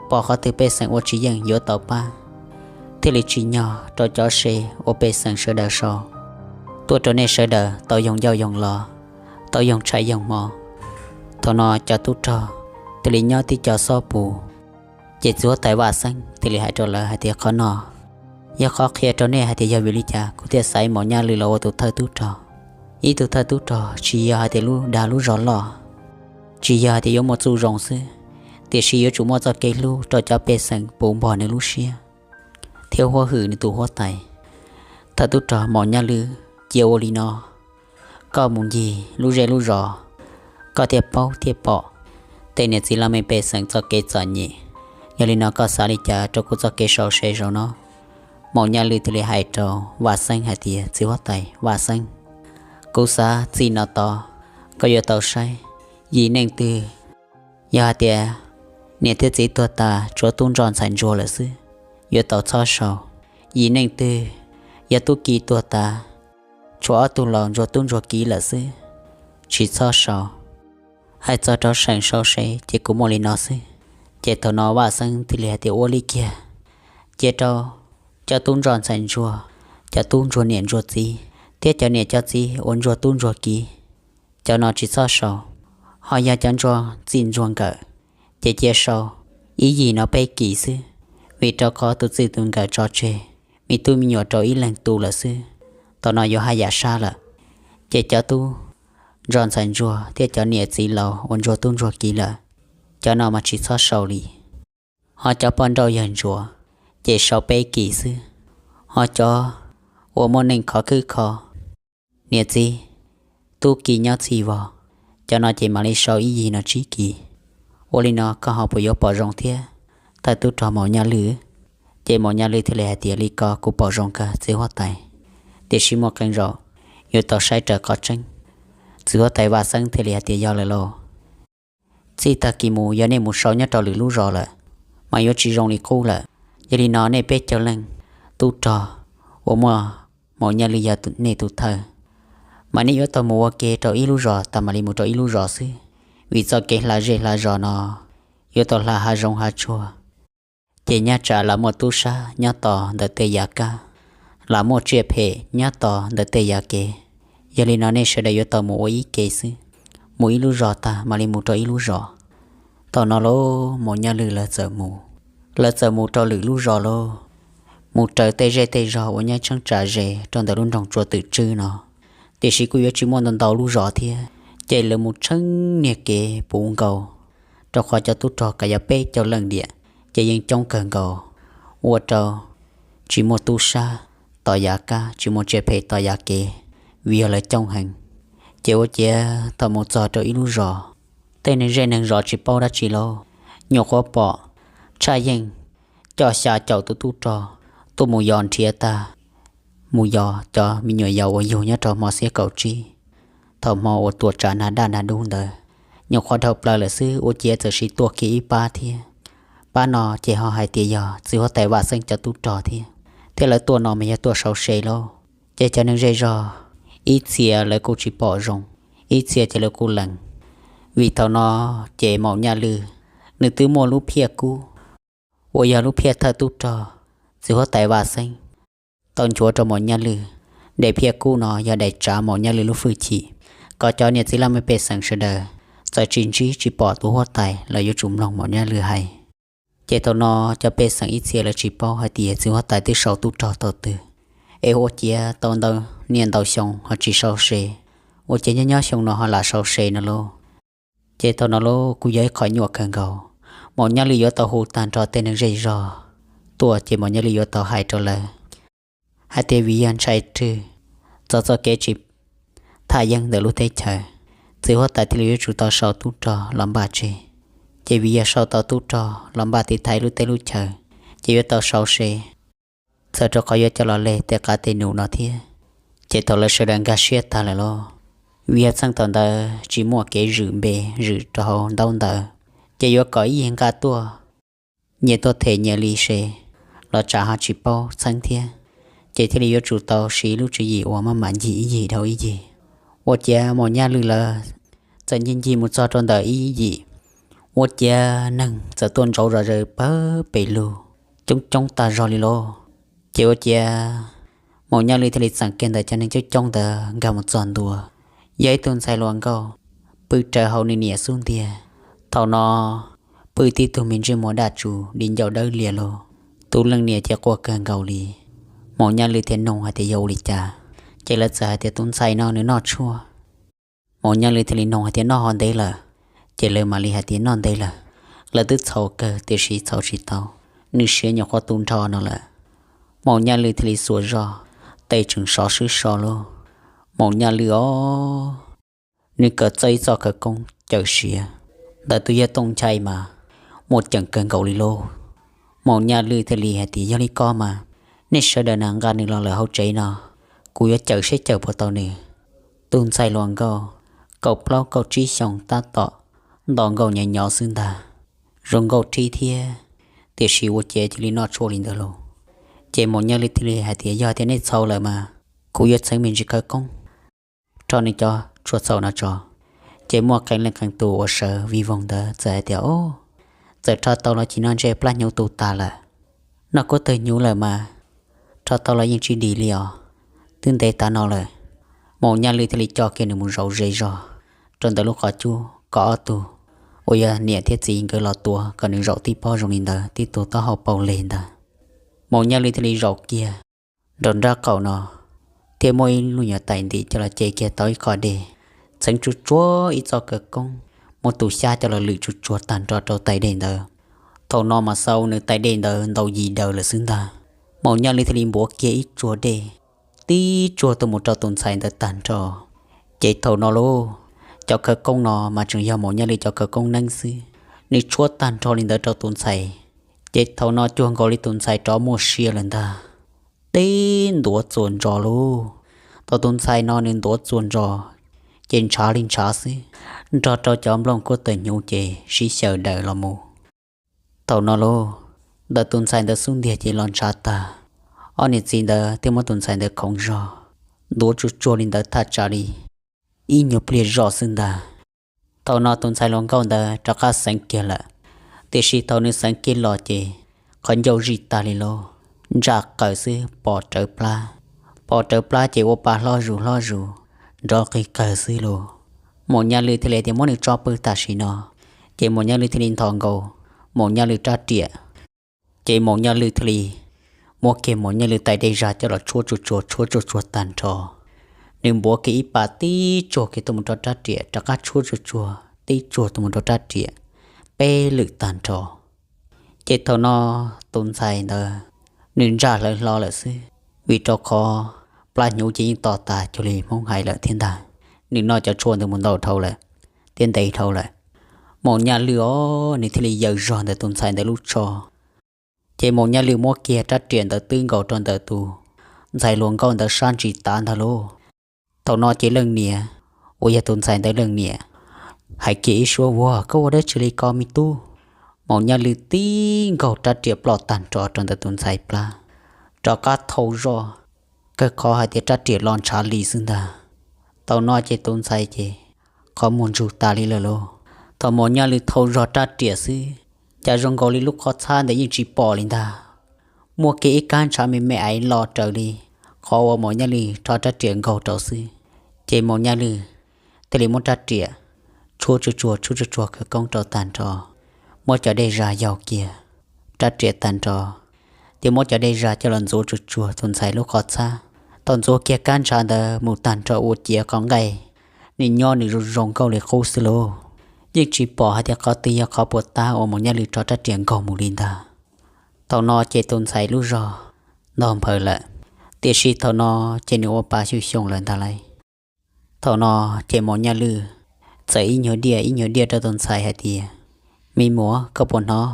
pom qhov twg pej xeem ua tsis yeej yuav tau pab, thiaj li tsim nyog rau cov se uas pej xeem sawv daws sau tuaj rau nej sawv daws tau yoog ncauj yoog lo, tau yoog tshais yoog hmo. Thaum no cov tub rog thiaj li nyob tib co xob pus. Ces txiv huab tais Vaj Xeeb thiaj li hais rau lawv hais tias, Qhov no yog qhov qhia rau nej hais tias yog vim li cas kuv thiaj xaiv Maum Nyaj Lwj los ua tus thawj tub rog. Ib tug thawj tub rog tsis yog hais tias lub dag lub zog loj, tsis yog hais tias yuav muaj txuj zoo xwb, tiam sis yuav tsum muaj txoj kev hlub rau cov pej xeem puv npog nws lub siab thiab huab hwm nws tus huab tais. Thawj tub rog Maum Nyaj Lwj, cia ua li no, koj mus ncig lub zej lub zos, koj thiaj paub thiaj pom tej niam txiv laj mej pej xeem txoj kev txom nyem. Yog li no koj xav li cas rau kuv txoj kev sau se zaum no? Maum Nyaj Lwj thiaj li hais rau Vaj Xeeb hais tias, Txiv huab tais Vaj Xeeb, kuv xav txij no tod koj yuav tau saib, yim neej twg yog hais tias niam thiab txiv tuag tas tshuav tub ntsoj ntxhais ntsuag lawm xwb, yuav tau txhob sau. Yim neej twg yog tub ki tuag tas, tshuav ob tug laus ntsuag tub ntsuag ki lawm xwb, tsis txhob sau. Hais txog rau seem sau se ces kuv muaj li no xwb. Ces thaum no Vaj Xeeb thiaj li hais tias ua li kiag, cia rau cov tub ntsuag ntxhais ntsuag, cov tub ntsuag niam ntsuag txiv, thiab cov niam cov txiv uas ntsuag tub ntsuag ki, cov no tsis txhob sau. Ho yog cov ntsuag txij ntsuag nkawm, ces cia sau ib yim no peb kis xwb, vim rau qhov tus txij tus nkawm tso tseg me tub me nyuam rau ib leeg tu lawm xwb, thaum no yuav haj yam sab lawm. Ces cov tub ntsuag ntxhais ntsuag thiab cov niam txiv laus uas ntsuag tub ntsuag ki lawm, cov no mas tsis txhob sau li. Ho cov poj nrauj yawg ntsuav, ces sau peb kis xwb. Ho cov uas muaj neej khov khwb kho, niam txiv tub ki nyob txhij vog, cov no ces mam li sau ib yim no tsib kis. Ua li no koj ho puas yuav pom zoo thiab, thawj tub rog Maum Nyaj Lwj? Ces Maum Nyaj Lwj thiaj li hais tias li ko kuv pom zoo kawg txiv huab tais, tiam sis muaj qee zaum yuav tau saib raws qhov tseeb. Txiv huab tais Vaj Xeeb thiaj li hais tias yog lawm lauj, txij tag kis mus yog nej mus sau nyob rau lwm lub zos lawm, mas yuav tsis zoo li qub lawm. Yog li no nej peb caug leej tub rog uas muaj Maum Nyaj Lwj yog nej tus thawj, mas nej yuav tau mus ua ke rau ib lub zos tas mam li mus rau ib lub zos xwb, vim txoj kev hla zej hla zos no yuav tau hla hav zoov hav tsuag. Ces nyob tsam lam muaj tub sab nyob tos ntawm tej yav kab, lam muaj tsiaj phem nyob tos ntawm tej yav kev. Yog li no nej sawv daws yuav tau mus ua ib ke xwb, mus ib lub zos tag mam li mus rau ib lub zos. Thaum no lauj, Maum Nyaj Lwj lawv txawm mus, lawv txawm mus rau lwm lub zos lauj, mus raws tej zej tej zog uas nyob tsheeb tsam ze rau ntawm lub nroog Tsua Twm Tswb no, tiam sis kuj yuav tsis muaj ntau ntau lub zos thiab. Ces lawv mus tsheej niag kev puv nkaus, rau qhov cov tub rog kav yog peb caug leej diam, ces yeej coob kawg nkaus, ua rau tsis muaj tub sab tos yav kab, tsis muaj tsiaj phem tos yav kev, vim yog lawv coob heev. Ces ua ciav thaum mus txog rau ib lub zos, tej neeg zej neeg zos tsis paub dab tsi lauj, nyuam qhuav pom tshaj yeej coj xya caum tus tub rog tuaj mus yos nrhiav tag, mus yos cov me nyuam yaus uas yug nyob rau hmo xiab kaum tsib, thaum hmo uas tuam tsam nag daj nag dub ntawd, nyuam qhuav dhau plaws lawm xwb, ua ciav txawm siv tuaj kiag ib pab thiab. Pab no ces ho hais tias yog txiv huab tais Vaj Xeeb cov tub rog thiab, thiab lawv tuaj no mas yog tuaj sau se lauj. Ces cov neeg zej zog ib txhia lawv kuj tsis pom zoo, ib txhia ces lawv kuj lees, vim thaum no ces Maum Nyaj Lwj nws twb muaj lub phiaj kub uas yog lub phiaj thawj tub rog txiv huab tais Vaj Xeeb tau nchuav rau Maum Nyaj Lwj. Daim phiaj kub no yog daim tsav Maum Nyaj Lwj lub hwj chim, kom cov niam txiv laj mej pej xeem sawv daws txawm tsis ntsib tsis pom tus huab tais los yuav tsum mloog Maum Nyaj Lwj hais. Ces thaum no cov pej xeem ib txhia lawv tsis paub hais tias txiv huab tais twb sau tub rog tau twg, es ua ciav tau ntau niaj ntau xyoo ho tsis sau se, ua ciav nyob nyob xyoo no ho lam sau se no lauj. Ces thaum no lauj kuj yog ib qho nyuaj kawg nkaus, Maum Nyaj Lwj yuav tau hu tag nrho tej neeg zej zog tuaj, ces Maum Nyaj Lwj yuav tau hais rau lawv hais tias vim yog ntshai rwg txog txoj kev tsis thaj yeeb ntawm lub teb chaws, txiv huab tais thiaj li yuav tsum tau sau tub rog los npaj tseg. Ces vim yog sau tau tub rog los npaj tiv thaiv lub teb lub chaws, ces yuav tau sau se, txhawm rau qhov yuav coj los leg tej qav tej num no thiab. Ces thaum lawv sawv daws nkag siab tag lawm lauj, vim yog txheej thaum ntawd tsis muaj kev zwm npe zwm rau hauv ntaub ntawv, ces yuav kom ib yig nqa tuaj, nyias tuaj them nyias li se los tsam ho tsis paub txheeb thiab. Ces thiaj li yuav tsum tau siv lub tswv yim uas maj mam ncig ib yig dhau ib yig. Ua ciav Maum Nyaj Lwj lawv txawm ncig ncig mus txog rau ntawm ib yim, ua ciav neeg txawm tuaj ntsauv zom zaws pawg pes lug, coob coob tag zog li lauj. Ces ua ciav Maum Nyaj Lwj thiaj li txeem kiag ntawm cov neeg coob coob ntawd nkag mus txog ntua, yog ib tug ntxhais hluas nkauj pw raws hauv nws niam xub ntiag. Thaum no pw tib tug me ntsej muag daj tsus di ncauj dawb lias lauj, tus leej niam ces quaj kawg nkaus li. Maum Nyaj Lwj thiaj nug hais tias yog ua li cas, ces lawv txawm hais tias tus ntxhais no nws noj tshuaj. Maum Nyaj Lwj thiaj li nug hais tias noj ho ntev lawm, ces lawv mam li hais tias noj ntev lawm, lawv twb txhaum kawg tiam sis txhaum tsis tau, nws siav nyuam qhuav tu nrho no lawm. Maum Nyaj Lwj thiaj li xuas zog, tes tseem sov swb so lauj. Maum Nyaj Lwj os, nws kawm txawj ib txoj khawv koob cawm siav, ntawm tus yawg Tooj Nchai mas muaj ceem kawg nkaus li lauj. Maum Nyaj Lwj thiaj li hais tias yog li ko mas nej sawv daws na nqa nws los lawm hauv tsev no, kuv yuav cawm seb cawm puas tau nws. Tus ntxhais hluas nkauj kaum plaub kaum tsib xyoos tab tom nto nkauj nyo nyo xwb ntag, zoo nkauj rhib thiab, tiam sis ua ciav cia li noj tshuaj li ntawd lauj. Ces Maum Nyaj Lwj thiaj li hais tias, Yog tias nej txhaum lawm mas kuv yuav txheev me ntsis khawv koob rho nws cov tshuaj txhaum no tso. Ces muaj qee leej qee tus uas sawv vij voog ntawd txawm hais tias, Au, txawm rho tau los cia no ntshe plab hnyuv tu tas lawm. Noj kuj tawg hnyuv lawm mas rho tau los yeej tsis dim li os, twb ntev tas no lawm. Maum Nyaj Lwj thiaj li coj kiag nws mus zaum ze zog rau ntawm lub qhov cub kom ob tug uas yog niam thiab txiv nkawd los tuav kom nws zaum tib pob zoo li ntawd tib tug taub hau paug leg ntag. Maum Nyaj Lwj thiaj li zaum kiag nraum nraub qaum no, thiab muaj ib lub nyuag tais ntim coj los ce kiag tau ib qho dej, txheev tsuag tsuag ib txoj khawv koob, muab tus xyab coj los lwm tsuag tsuag tag nrho rau tais dej ntawd. Thaum no mas xaus nws tais dej ntawd ntau yim daws lawm xwb ntag. Maum Nyaj Lwj thiaj li npuav kiag ib tsuag dej tib tsuag tuaj mus rau tus ntxhais ntawd tag nrho. Ces thaum no lauj, cov khawv koob no mas tseem yog Maum Nyaj Lwj cov khawv koob neeb xwb, nws tshuab tag nrho li ntawd rau tus ntxhais. Ces thaum no cuag nkaus li tus ntxhais rov muaj sia lawm ntag. Tib ntuav txuas ntsos lauj, thaum tus ntxhais no nws ntuav txuas ntsos ces ntshav li ntshav xwb, nrog rau cov nplooj kuj tawg hnyuv ces sib xyaw daws los mus. Thaum no lauj, ntawm tus ntxhais ntawd xub ntiag ces los ntshav tag. Ob niam txiv ntawd thiaj muab tus ntxhais ntawd khoov zog, ntuav tsuag tsuag li ntawd thaj tsam li ib nyuag pliag zoj xwb ntag. Thaum no tus ntxhais hluas nkauj ntawd rov qab xeev kiag lawm, tiam sis thaum nws xeev kiag los ces qhov ncauj zij tag li lauj, ntsaj qaws xwb pom rawv plab. Pom rawv plab ces ua pa hlob zus hlob zus, nrov qig qawg xwb lauj. Maum Nyaj Lwj thiaj li tias muab nws tso pw tam sim no. Ces Maum Nyaj Lwj thiaj li nthos nkaus Maum Nyaj Lwj rab riam. Ces Maum Nyaj Lwj thiaj li muab kiag Maum Nyaj Lwj tais dej zag coj los tshuab tsuag tsuag tshuab tsuag tsuag tag nrho. Nws npuav kiag ib pas tib tsuag kiag tuaj mus rau rab riam, rov qab tshuab tsuag tsuag tib tsuag tuaj mus rau rab riam, peb lwm tag nrho. Ces thaum no tus ntxhais ntawd nws ntsaj hlawv hlo lawm xwb, vim rau qhov plab hnyuv ces yeej to tas cuag li Hmoob hais lawm thiab ntag. Nws noj cov tshuaj ntawd mus ntau dhau lawm thiab ntev dhau lawm. Maum Nyaj Lwj os, nws thiaj li yaws zog ntawm tus ntxhais ntawd lub tsho. Ces Maum Nyaj Lwj muab kiag rab riam ntawd twb nkaus rau ntawm tus ntxhais hluas nkauj ntawd sab ntsis tav ntag lauj. Thaum no ces leej niam uas yog tus ntxhais ntawd leej niam hais kiag ib suab, Ua koj ua dab tsi li ko me tub? Maum Nyaj Lwj tib nkaug rab riam ploj tag nrho rau ntawm tus ntxhais plab, rov qab thau zog, kawg qhov hais tias rab riam los ntshav li xwb ntag. Thaum no ces tus ntxhais ces qhov muag ntsug tas li lawm lauj. Thaum Maum Nyaj Lwj thau zog rab riam xwb, cas zoo nkaus li lub qhov txhab ntawd yeej tsis pom li ntag. Muaj kiag ib kab ntshav me me aiv los raws li qhov uas Maum Nyaj Lwj rho rab riam nkaug rau xwb. Ces Maum Nyaj Lwj thiaj li muab rab riam tshuab tsuag tsuag tshuab tsuag tsuag khawv koob rau tag nrho, muab cov dej zag yaug kiag rab riam tag nrho, thiab muab cov dej zag coj los ntxuav tsuag tsuag tus ntxhais lub qhov txhab. Thaum ntxuav kiag kab ntshav ntawd mus tag nrho ua ciav qhov nqaij, nws nyob nws zoo zoo nkauj li qub xwb lauj. Yeej tsis pom hais tias qhov twg yog qhov puas tab uas Maum Nyaj Lwj rho rab riam nkaug mus li ntag. Thaum no ces tus ntxhais lub zog ntog nphaws lawm, tiam sis thaum no ces nws ua pa xyu xyoo lawm ntag lauj. Thaum no ces Maum Nyaj Lwj txawm ib nyuag diaj ib nyuag diaj rau tus ntxhais hais tias, Me muam, koj puas hnov?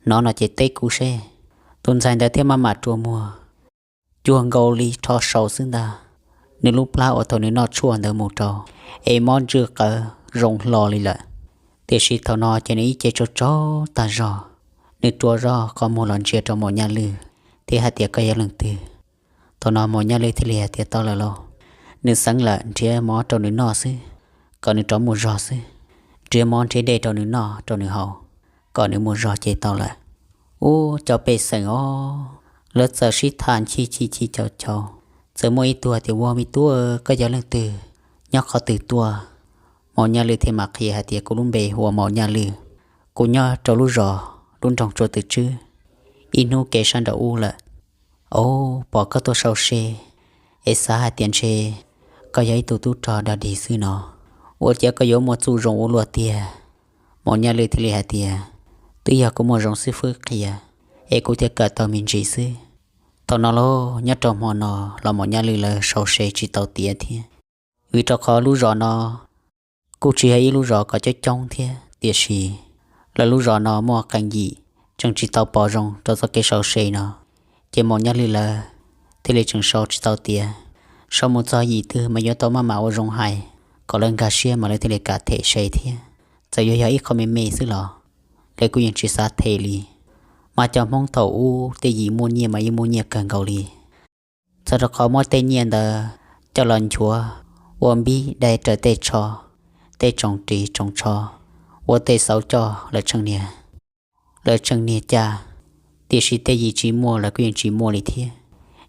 Hnov no ces teb kuv seb. Tus ntxhais ntawd thiaj maj mam rua muag, cuag nkaus li rho sau xwb ntag. Nws lub plab uas thaum nws noj tshuaj ntawd mus rau, es mob ntswj qawv zoo hlo li lawm. Tiam sis thaum no ces nws ib ce tsaug tsaug tag zog, nws rua zog qhov muag los ntsia rau Maum Nyaj Lwj thiab hais tias, Koj yog leej twg? Thaum no Maum Nyaj Lwj thiaj li hais tias, Tau lawm lauj, nws xeev lawm, nrhiav mov rau nws noj xwb, kom nws rov muaj zog xwb. Nrhiav mov nrhiav dej rau nws noj rau nws haus, kom nws muaj zog ces tau lawm. Ub, cov pej xeem os, lawv txawm sib tham chim chim chim caum caum, txawm muaj ib tug hais tias, Ua me tub, koj yog leej twg, nyob qhov twg tuaj? Maum Nyaj Lwj thiaj mam qhia hais tias, Kuv lub npe hu ua Maum Nyaj Lwj, kuv nyob rau lub zos lub nroog Tsua Twm Tswb, ib hnub kev sab nraum ub lawm. Au, pom koj tuaj sau se, es xav hais tias ntshe koj yog ib tug tub rog dog dig xwb no, ua cas koj yuav muaj txuj zoo ua luaj tiag? Maum Nyaj Lwj thiaj li hais tias, Twb yog kuv muaj zoo xib fwb qhia, es kuv thiaj kawm tau me ntsis xwb. Thaum no lauj, nyob rau hmo no los Maum Nyaj Lwj lawv sau se tsis tau tiav thiab, vim rau qhov lub zos no kuj tsis yog ib lub zos kom coob coob thiab, tiam sis lawv lub zos no muaj qee yim tseem tsis tau pom zoo rau txoj kev sau se no, ces Maum Nyaj Lwj lawv thiaj li tseem sau tsis tau tiav. Sau mus txog yim twg mas yuav tau maj mam ua zoo hais kom lawv nkag siab mas lawv thiaj li kam them se thiab. Txawm yuav yog ib qho me me xwb los lawv kuj yeej tsis xav them li. Mas cov Hmoob thaum ub tej yim muaj nyiaj mas yeej muaj nyiaj kawg nkaus li, txog rau qhov muab tej nyiaj ntawd coj los nchuav ua npib dai raws tej tsho, tej tsoos ris tsoos tsho, ua tej xauv coj lawv tseem niag, lawv tseem niag ca. Tiam sis tej yim tsis muaj lawv kuj yeej tsis muaj li thiab.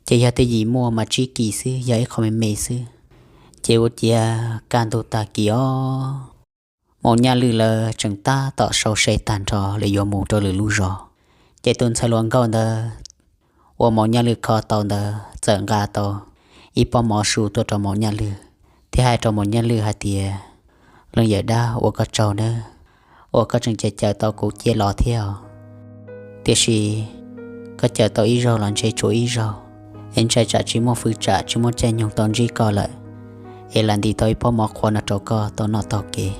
Ces yog tej yim muaj mas tsib kis xwb, yog ib qho me me xwb, ces ua ciav kaj ntug tag kis os, Maum Nyaj Lwj lawv tseem tab tom sau se tag nrho lawv yuav mus rau lwm lub zos. Ces tus ntxhais hluas nkauj ntawd uas Maum Nyaj Lwj kho tau ntawd txawm nqa tau ib pob mov su tuaj rau Maum Nyaj Lwj, thiab hais rau Maum Nyaj Lwj hais tias, Leej yawm dab, ua koj tsaug nawb, uas koj tseem cawm cawm tau kuv cia los thiab os. Tiam sis koj cawm tau ib zaug los ntshe tshuav ib zaug, es ntshai tsam tsis muaj fwv tsam tsis muaj caij nyoog tau ntsib koj lawm, es lam ntim tau ib pob mov qhuav no rau koj tau noj taug kev.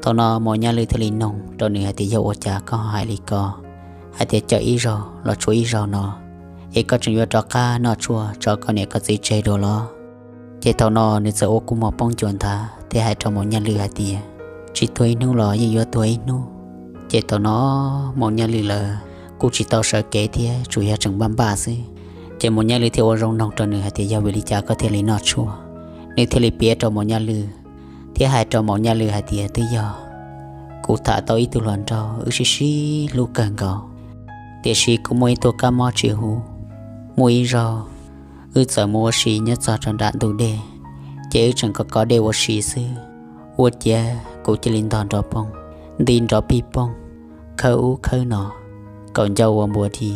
Thaum no Maum Nyaj Lwj thiaj li noog rau nws hais tias, Yog ua cas koj hais li ko, hais tias cawm ib zaug los tshuav ib zaug no, es koj tseem yuav rov qab noj tshuaj tso koj niam koj txiv tseg dua los? Ces thaum no nws txawm ua kua muag poob ncua nthav thiab hais rau Maum Nyaj Lwj hais tias, Tsis tuag ib hnub los yeej yuav tuag ib hnub. Ces thaum no Maum Nyaj Lwj lawv kuj tsis tau sawv kev thiab, tsuas yog tseem npaj npaj xwb. Ces Maum Nyaj Lwj thiaj ua zoo noog rau nws hais tias, Yog vim li cas koj thiaj li noj tshuaj? Nws thiaj li piav rau Maum Nyaj Lwj thiab hais rau Maum Nyaj Lwj hais tias, Twb yog kuv tham tau ib tug hluas nraug wb sib sib hlub kawg nkaus, tiam sis kuv muaj ib tug kab mob tsis huv. Muaj ib zaug wb txawm mus ua si nyob txog rau nram ntug dej, ces wb tseem kov kov dej ua si xwb, ua ciav kuv cia li ntog nrov poog, nti nrov pij poog, khawb ub khawb no, kaum ncauj ua npua di.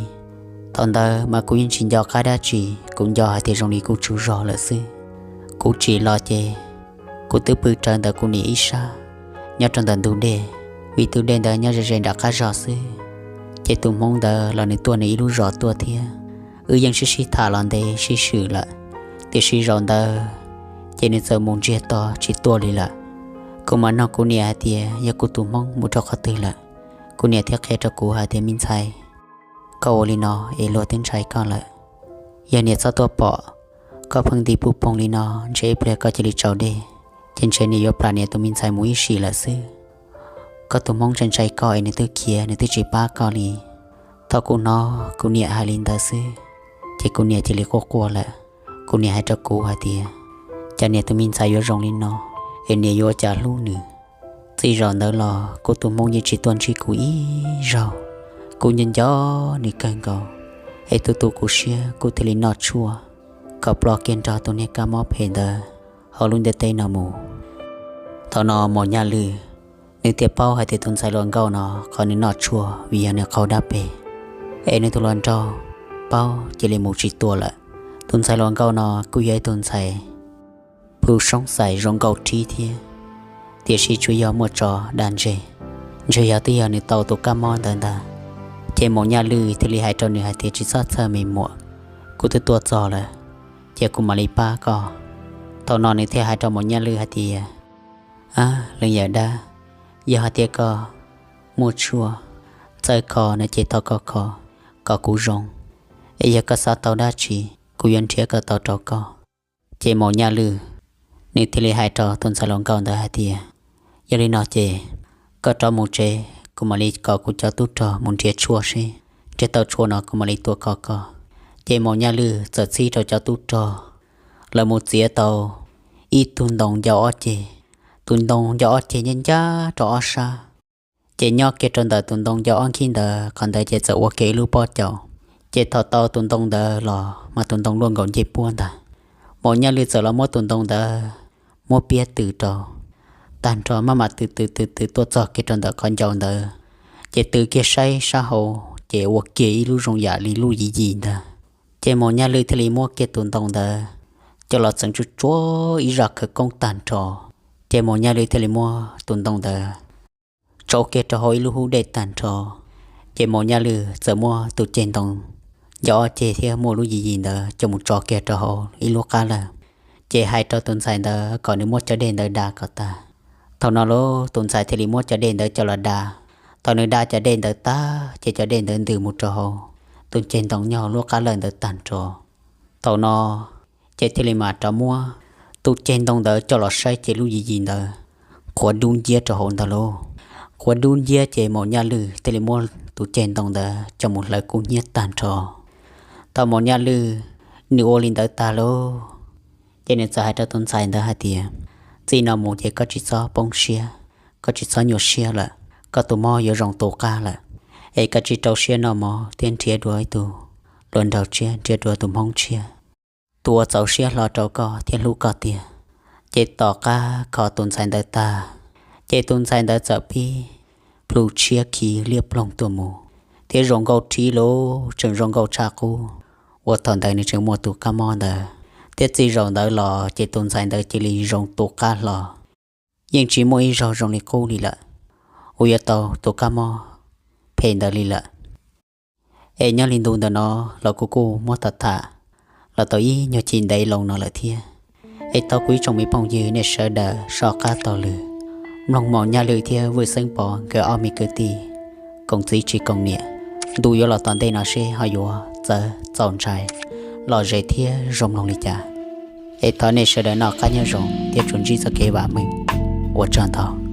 Thaum ntawd mas kuv yeej tsis nco qab dab tsi, kuv nco hais tias zoo li kuv tsaug zog lawm xwb. Kuv tsim los ces kuv twb pw rawv ntawm kuv niam ib sab nyob rau ntawm ntug dej, vim tus dej ntawd nyob ze ze nram qab zog xwb. Ces tus Hmoob ntawd los nws tuaj nws ib lub zos tuaj thiab, wb yeej sib sib tham los ntev sib swm lawm, tiam sis zaum ntawd ces nws txawm mus ntsiag to tsis tuaj li lawm. Kuv mam nug kuv niam hais tias yog kuv tus Hmoob mus rau qhov twg lawm. Kuv niam thiaj qhia rau kuv hais tias, Me ntxhais, koj ua li no es luag twb ntshai koj lawm. Yog niam txhob tuaj pom, koj pheej nti puj poog li no, ntshe ib pliag koj cia li tsaus dej, ces ntshe niam yuav plam niam tus me ntxhais mus ib sim lawm xwb. Koj tus Hmoob ntshai ntshai koj es nws twb khiav, nws twb tsis pab koj li. Thaum kuv hnov kuv niam hais li ntawd xwb, ces kuv niam cia li quaj quaj lawm. Kuv niam hais rau kuv hais tias, Cas niam tus me ntxhais yuav zoo li no, es niam yuav ua cas hlub nws? Txij zaum ntawd los kuv tus Hmoob yeej tsis tuaj ntsib kuv ib zaug. Kuv nco nco nws kawg nkaus, es tu tu kuv siab kuv thiaj li noj tshuaj kom ploj kiag nrog tus niag kab mob phem ntawd hauv lub ntiaj teb no mus. Thaum no Maum Nyaj Lwj nws thiaj paub hais tias tus ntxhais hluas nkauj no qhov nws noj tshuaj vim yog nws qaug dab peg, es nws tus hluas nraug paub cia li mus tsis tua lawm. Tus ntxhais hluas nkauj no kuj yog ib tug ntxhais plhu soob xais zoo nkauj rhib thiab, tiam sis tsuas yog muaj tso da ntseg, ntshe yog twb yog nws tau tus kab mob ntawd ntag. Ces Maum Nyaj Lwj thiaj li hais rau nws hais tias, Tsis txhob txhawj me muam, kuv twb tuaj txog lawm, ces kuv mam li pab koj. Thaum no nws thiaj hais rau Maum Nyaj Lwj hais tias, Ab, leej yawm dab, yog hais tias koj muaj tshuaj txawj kho no ces thov koj kho kom kuv zoo, es yog koj xav tau dab tsi, kuv yuav nrhiav kom tau rau koj. Ces Maum Nyaj Lwj nws thiaj li hais rau tus ntxhais hluas nkauj ntawd hais tias, Yog li no ces koj rov mus tsev, kuv mam li kom kuv cov tub rog mus nrhiav tshuaj seb nrhiav tau tshuaj no kuv mam li tuaj kho koj. Ces Maum Nyaj Lwj txawm txib rau cov tub rog lawv mus txiav tau ib tug ntoo ncau ob ceg. Tus ntoo ncau ob ceg ncaj ncaj rau ob sab, ces nyob kiag rau ntawm tus ntoo ncau ob nkhib ntawd, qhov ntawd ces txawm ua kiag ib lub pob caus. Ces thaum tau tus ntoo ntawd los mas tus ntoo luaj nkaus ncej puab ntag. Maum Nyaj Lwj txawm los muab tus ntoo ntawd muab piab tws rau tag nrho, maj mam tws tws tws tws tuaj txog kiag rau ntawm qhov ncau ntawd, ces tws kiag saib sab hauv ces ua kiag ib lub zoo yam li lub yim yim ntag. Ces Maum Nyaj Lwj thiaj li muab kiag tus ntoo ntawd coj los txeev tsuj tsuav ib zaj khawv koob tag nrho. Ces Maum Nyaj Lwj thiaj li muab tus ntoo ntawd tsau kiag rau hauv ib lub hub dej tag nrho. Ces Maum Nyaj Lwj txawm muab tus ceg ntoo ncau ob ceg thiab muaj lub yim yim ntawd coj mus tso kiag rau hauv ib lub qab lawg, ces hais rau tus ntxhais ntawd kom nws muab cov dej ntawd da kom tag. Thaum no lauj, tus ntxhais thiaj li muab cov dej ntawd coj los da. Thaum nws da cov dej ntawd tag ces cov dej ntawd ntws mus rau hauv tus ceg ntoo nyob hauv lub qab lawg ntawd tag nrho. Thaum no ces thiaj li mam rov muab tus ceg ntoo ntawd coj los saib ces lub yim yim ntawd qhuav dub nciab rau hauv ntag lauj. Qhuav dub nciab ces Maum Nyaj Lwj thiaj li muab tus ceg ntoo ntawd coj mus hlawv kub hnyiab tag nrho. Thaum Maum Nyaj Lwj nws ua li ntawd tag lauj, ces nws txawm hais rau tus ntxhais ntawd hais tias, txij no mus ces koj tsis txhob poob siab, koj tsis txhob nyuaj siab lawm, koj tus mob yuav zoo tu qab lawm. Es koj tsis rau siab noj mov thiab nrhiav dua ib tug hluas nraug tshiab, nrhiav dua tus hmoob tshiab, tus uas txaus siab hlo rau koj thiab hlub koj tiag. Ces tom qab kho tus ntxhais ntawd tag, ces tus ntxhais ntawd txawm pib plhu tshiab khi liab ploog tuaj mus, thiab zoo nkauj rhib lauj, tseem zoo nkauj tshaj qub uas thaum ntawd nws tseem muaj tus kab mob ntawd. Thiab txij zaum ntawd los ces tus ntxhais ntawd cia li zoo tu qab hlo, yeej tsis muaj ib zaug zoo li qub li lawm, uas yuav tau tus kab mob phem ntawd li lawm. Es nyob li ntu ntawm no los kuv kuj muab tham tham los tau ib nyuag chim ntev loo no lawm thiab. Es thov kuv ib tsoom me phooj ywg nej sawv daws soj qab taug lw mloog Maum Nyaj Lwj thiab Vwj Xeeb Pov nkawd ob me kwv tij koom txiv tsis koom niam, ntu yuav los tom ntej no seb ho yuav txawv txaus ntshai, lom zem thiab zoo mloog li cas. Es thov nej sawv daws noj qab nyob zoo thiab tsuas ntsib txoj kev vam meej. Ua tsaug ntau.